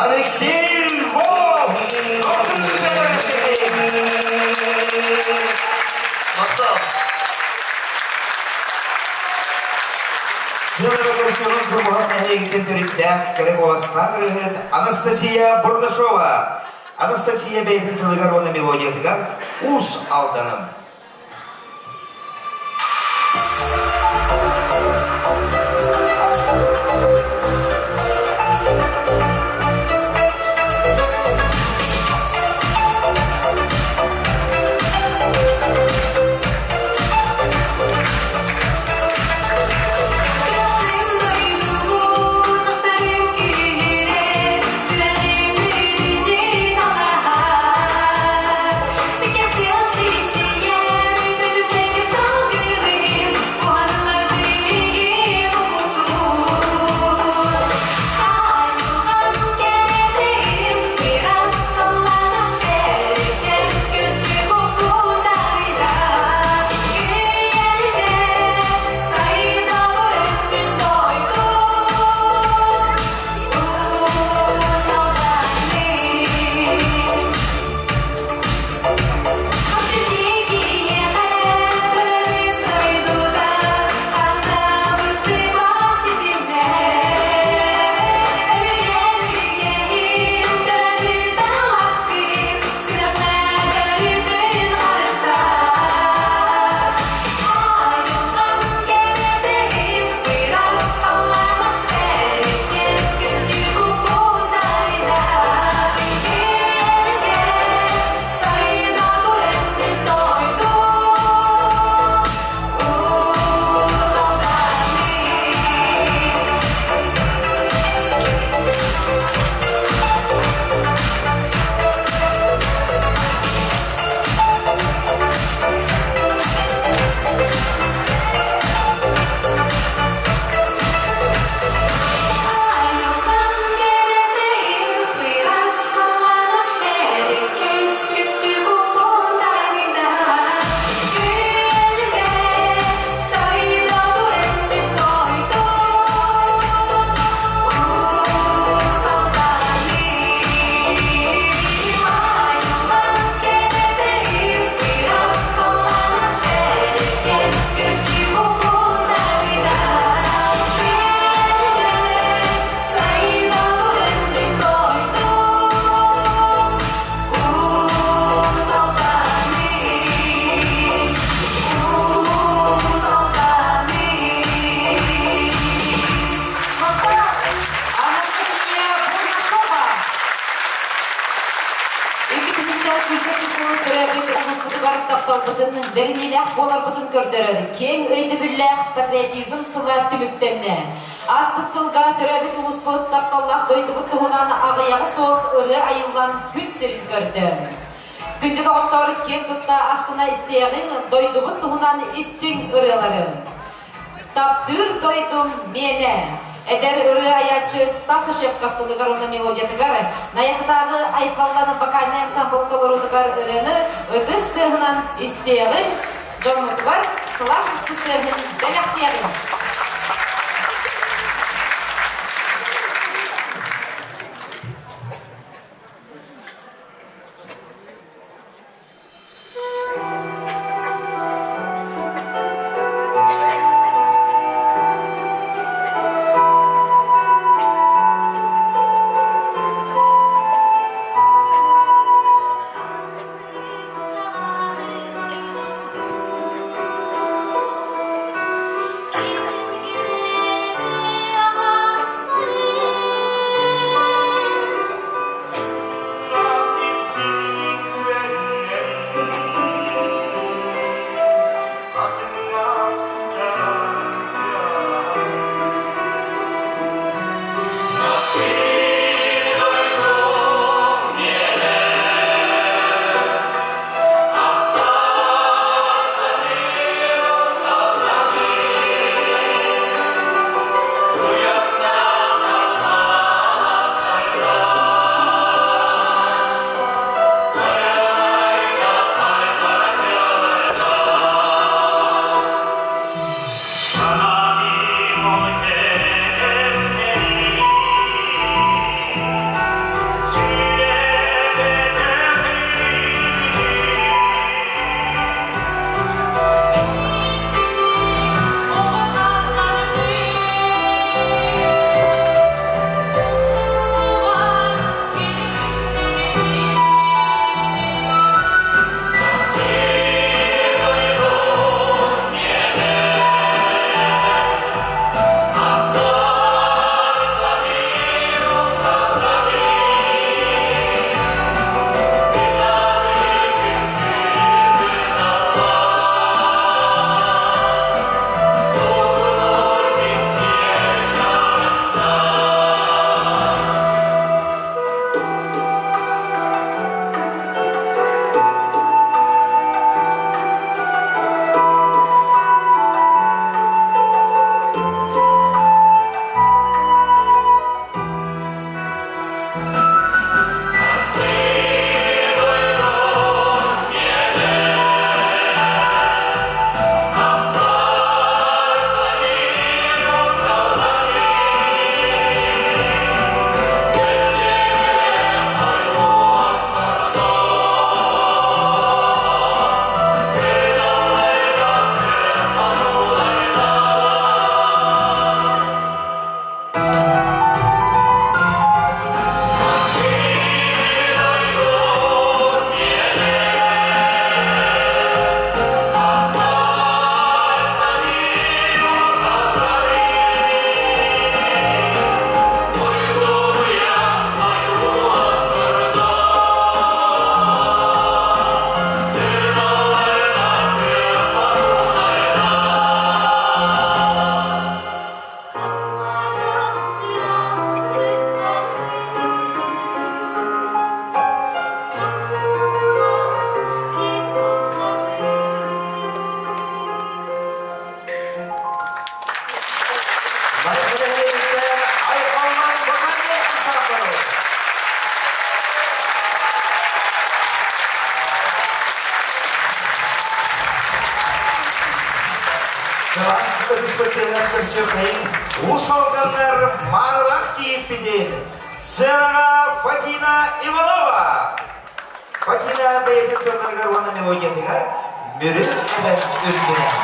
Алексей Львов! Махтал. Сылы Курбуһах нэһилиэгиттэн төрүттээх кэрэ куоластаах ырыаһыт Анастасия Бурнашова. Анастасия бэйэтин тылыгар уонна мелодиятыгар Уус Алданым. Дойдубун, ахтарым киһи. 22 сыл төрөөбүт улууспутугар тапталбытын, бэриниилээх буоларбытын көрдөрөр киэҥ өйдөбүллээх патриотизм сыла түмүктэннэ. Ааспыт сылга төрөөбүт улууспут, тапталлаах дойдубут туһунан аҕыйаҕа суох ырыа айыллан күн сирин көрдө. Күндү доҕоттор, киэн тутта астына истиэҕиҥ дойдубут туһунан истиҥ ырыалары. Таптыыр дойдум миэнэ. Эдэр ырыа айааччы Стас Ошепков тылыгар уонна мелодиятыгар Найахытааҕы Айхаллан вокальнай ансамбль толоруутугар ырыаны ытыс тыаһынан истиэҕиҥ, дьоммутугар сылаас ытыс тыаһын бэлэхтиэҕиҥ. Уус Алданнар маанылаах кийииппитин сценаҕа Фатина Иванова. Фатина бэйэтин тылларыгар уонна мелодиятыгар Мүрү эбэм үрдүнэн.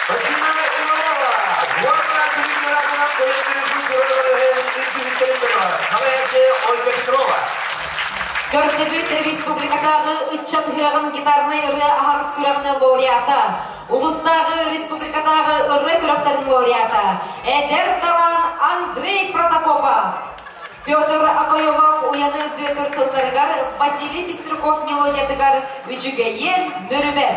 Вадима Иванова, уонна Сибирь Салаячы Ольга Петрова. Көрсөбүт республикатааҕы ыччат ыһыаҕын гитарнай ырыа аһаҕас күрэҕин лауреата, улуустааҕы республикатааҕы ырыа күрэхтэрин лауреата, эдэр талаан Андрей Протопопов. Петр Акоемов Уйаны Бүөтүр тылларыгар Василий Пестряков мелодиятыгар Үчүгэйиэн Мүрүбэ.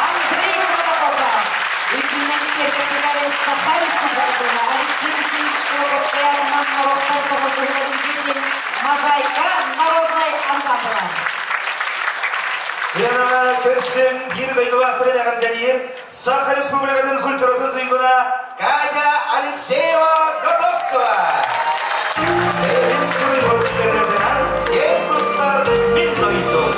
Андрей Протопопов. Үкүүнэн киэргэтилэр Саха Республикатын Алексей Алексеевич Колокоцкаятынан норуоттар тоҕотуһуларын киирин Мозаика народнай ансамбла. Сыанаҕа көрсөн биир дойдулаахтарын эҕэрдэлиир Саха Республикатын культуратын туйгуна Катя Алексеева Готовцева. Бэйэтин суруйбут ырыатынан киэн туттар мин дойдум.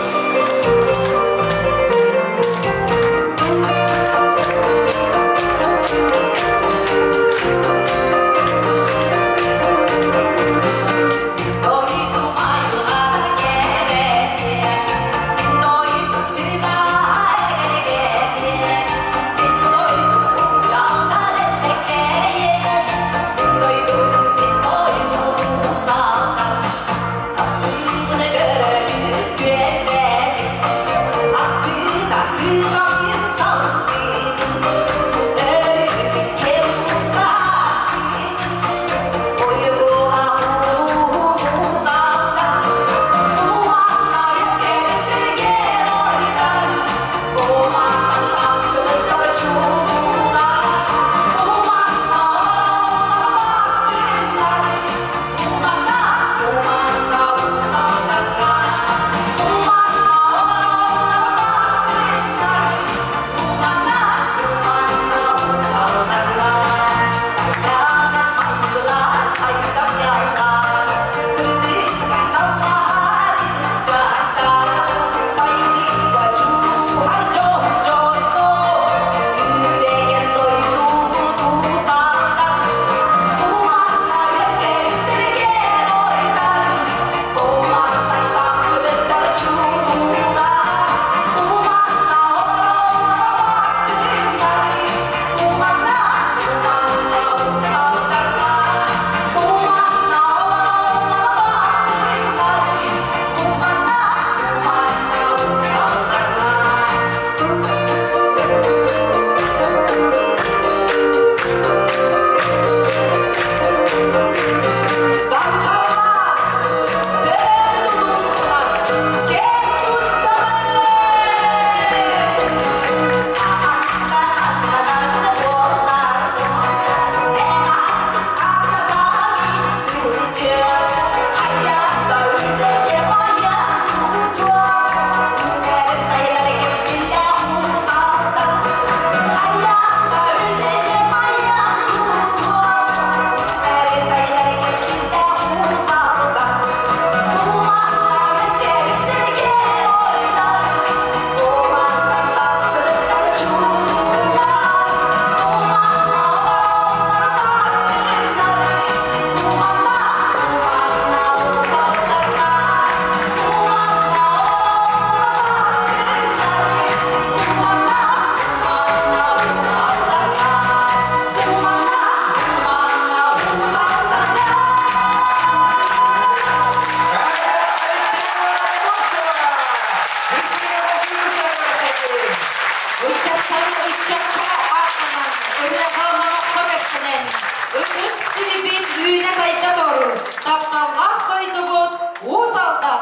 Үүнэ-сайда тур, тапталлаах дойдубут Уус Алдан!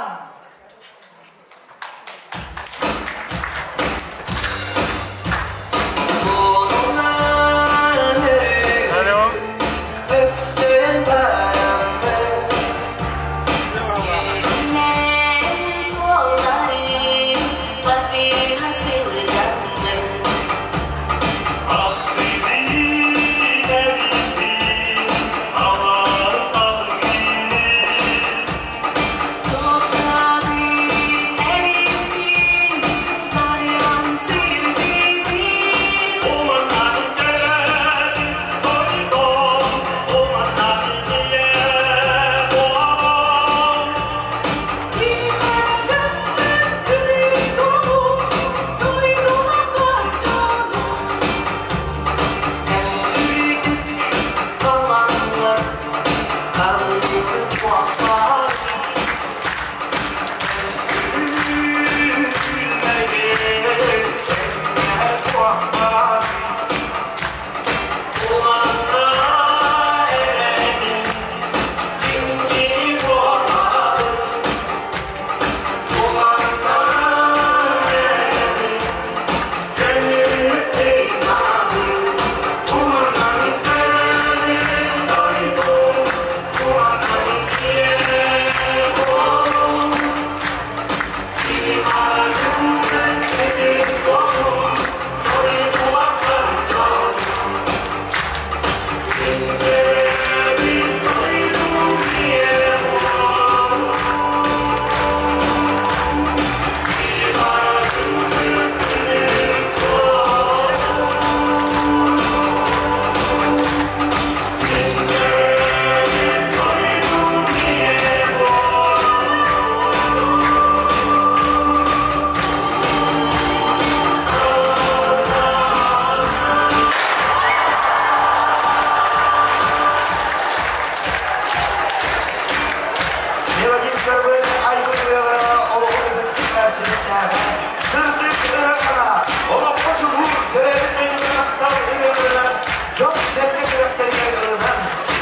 Мелодистарбыт айбыт ырыалара олоҕу ытыктыыр сирдээҕи сырдык ыра санаа, олоххо дьулуур, төрөөбүт дойдуга таптал ырыаларынан дьон-сэргэ сүрэхтэригэр ылынан,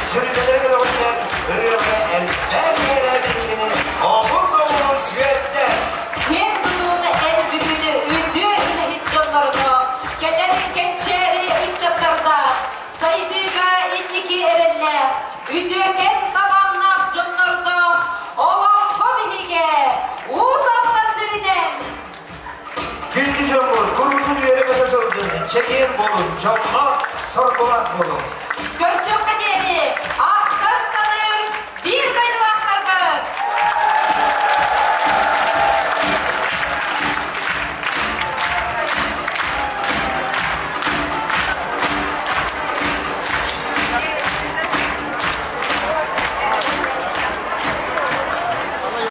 сүргэлэрэ көтөҕүллэн ырыаҕа элбээн үөрээбитигинин омус олус үөрдэ. Киэн тутууну эн бүгүнү үтүө үлэһит дьоннордоох, кэлэр кэнчээри ыччаттардаах, сайдыыга инники эрэллээх, үтүөкэн талааннаах дьоннордоох олоҥхо биһигэ Уус Алдан сиринэн! Күндү дьоммут, куруутун үөрэ-көтө сылдьын, чэгиэн буолун, дьоллоох, соргулаах буолун! Көрсө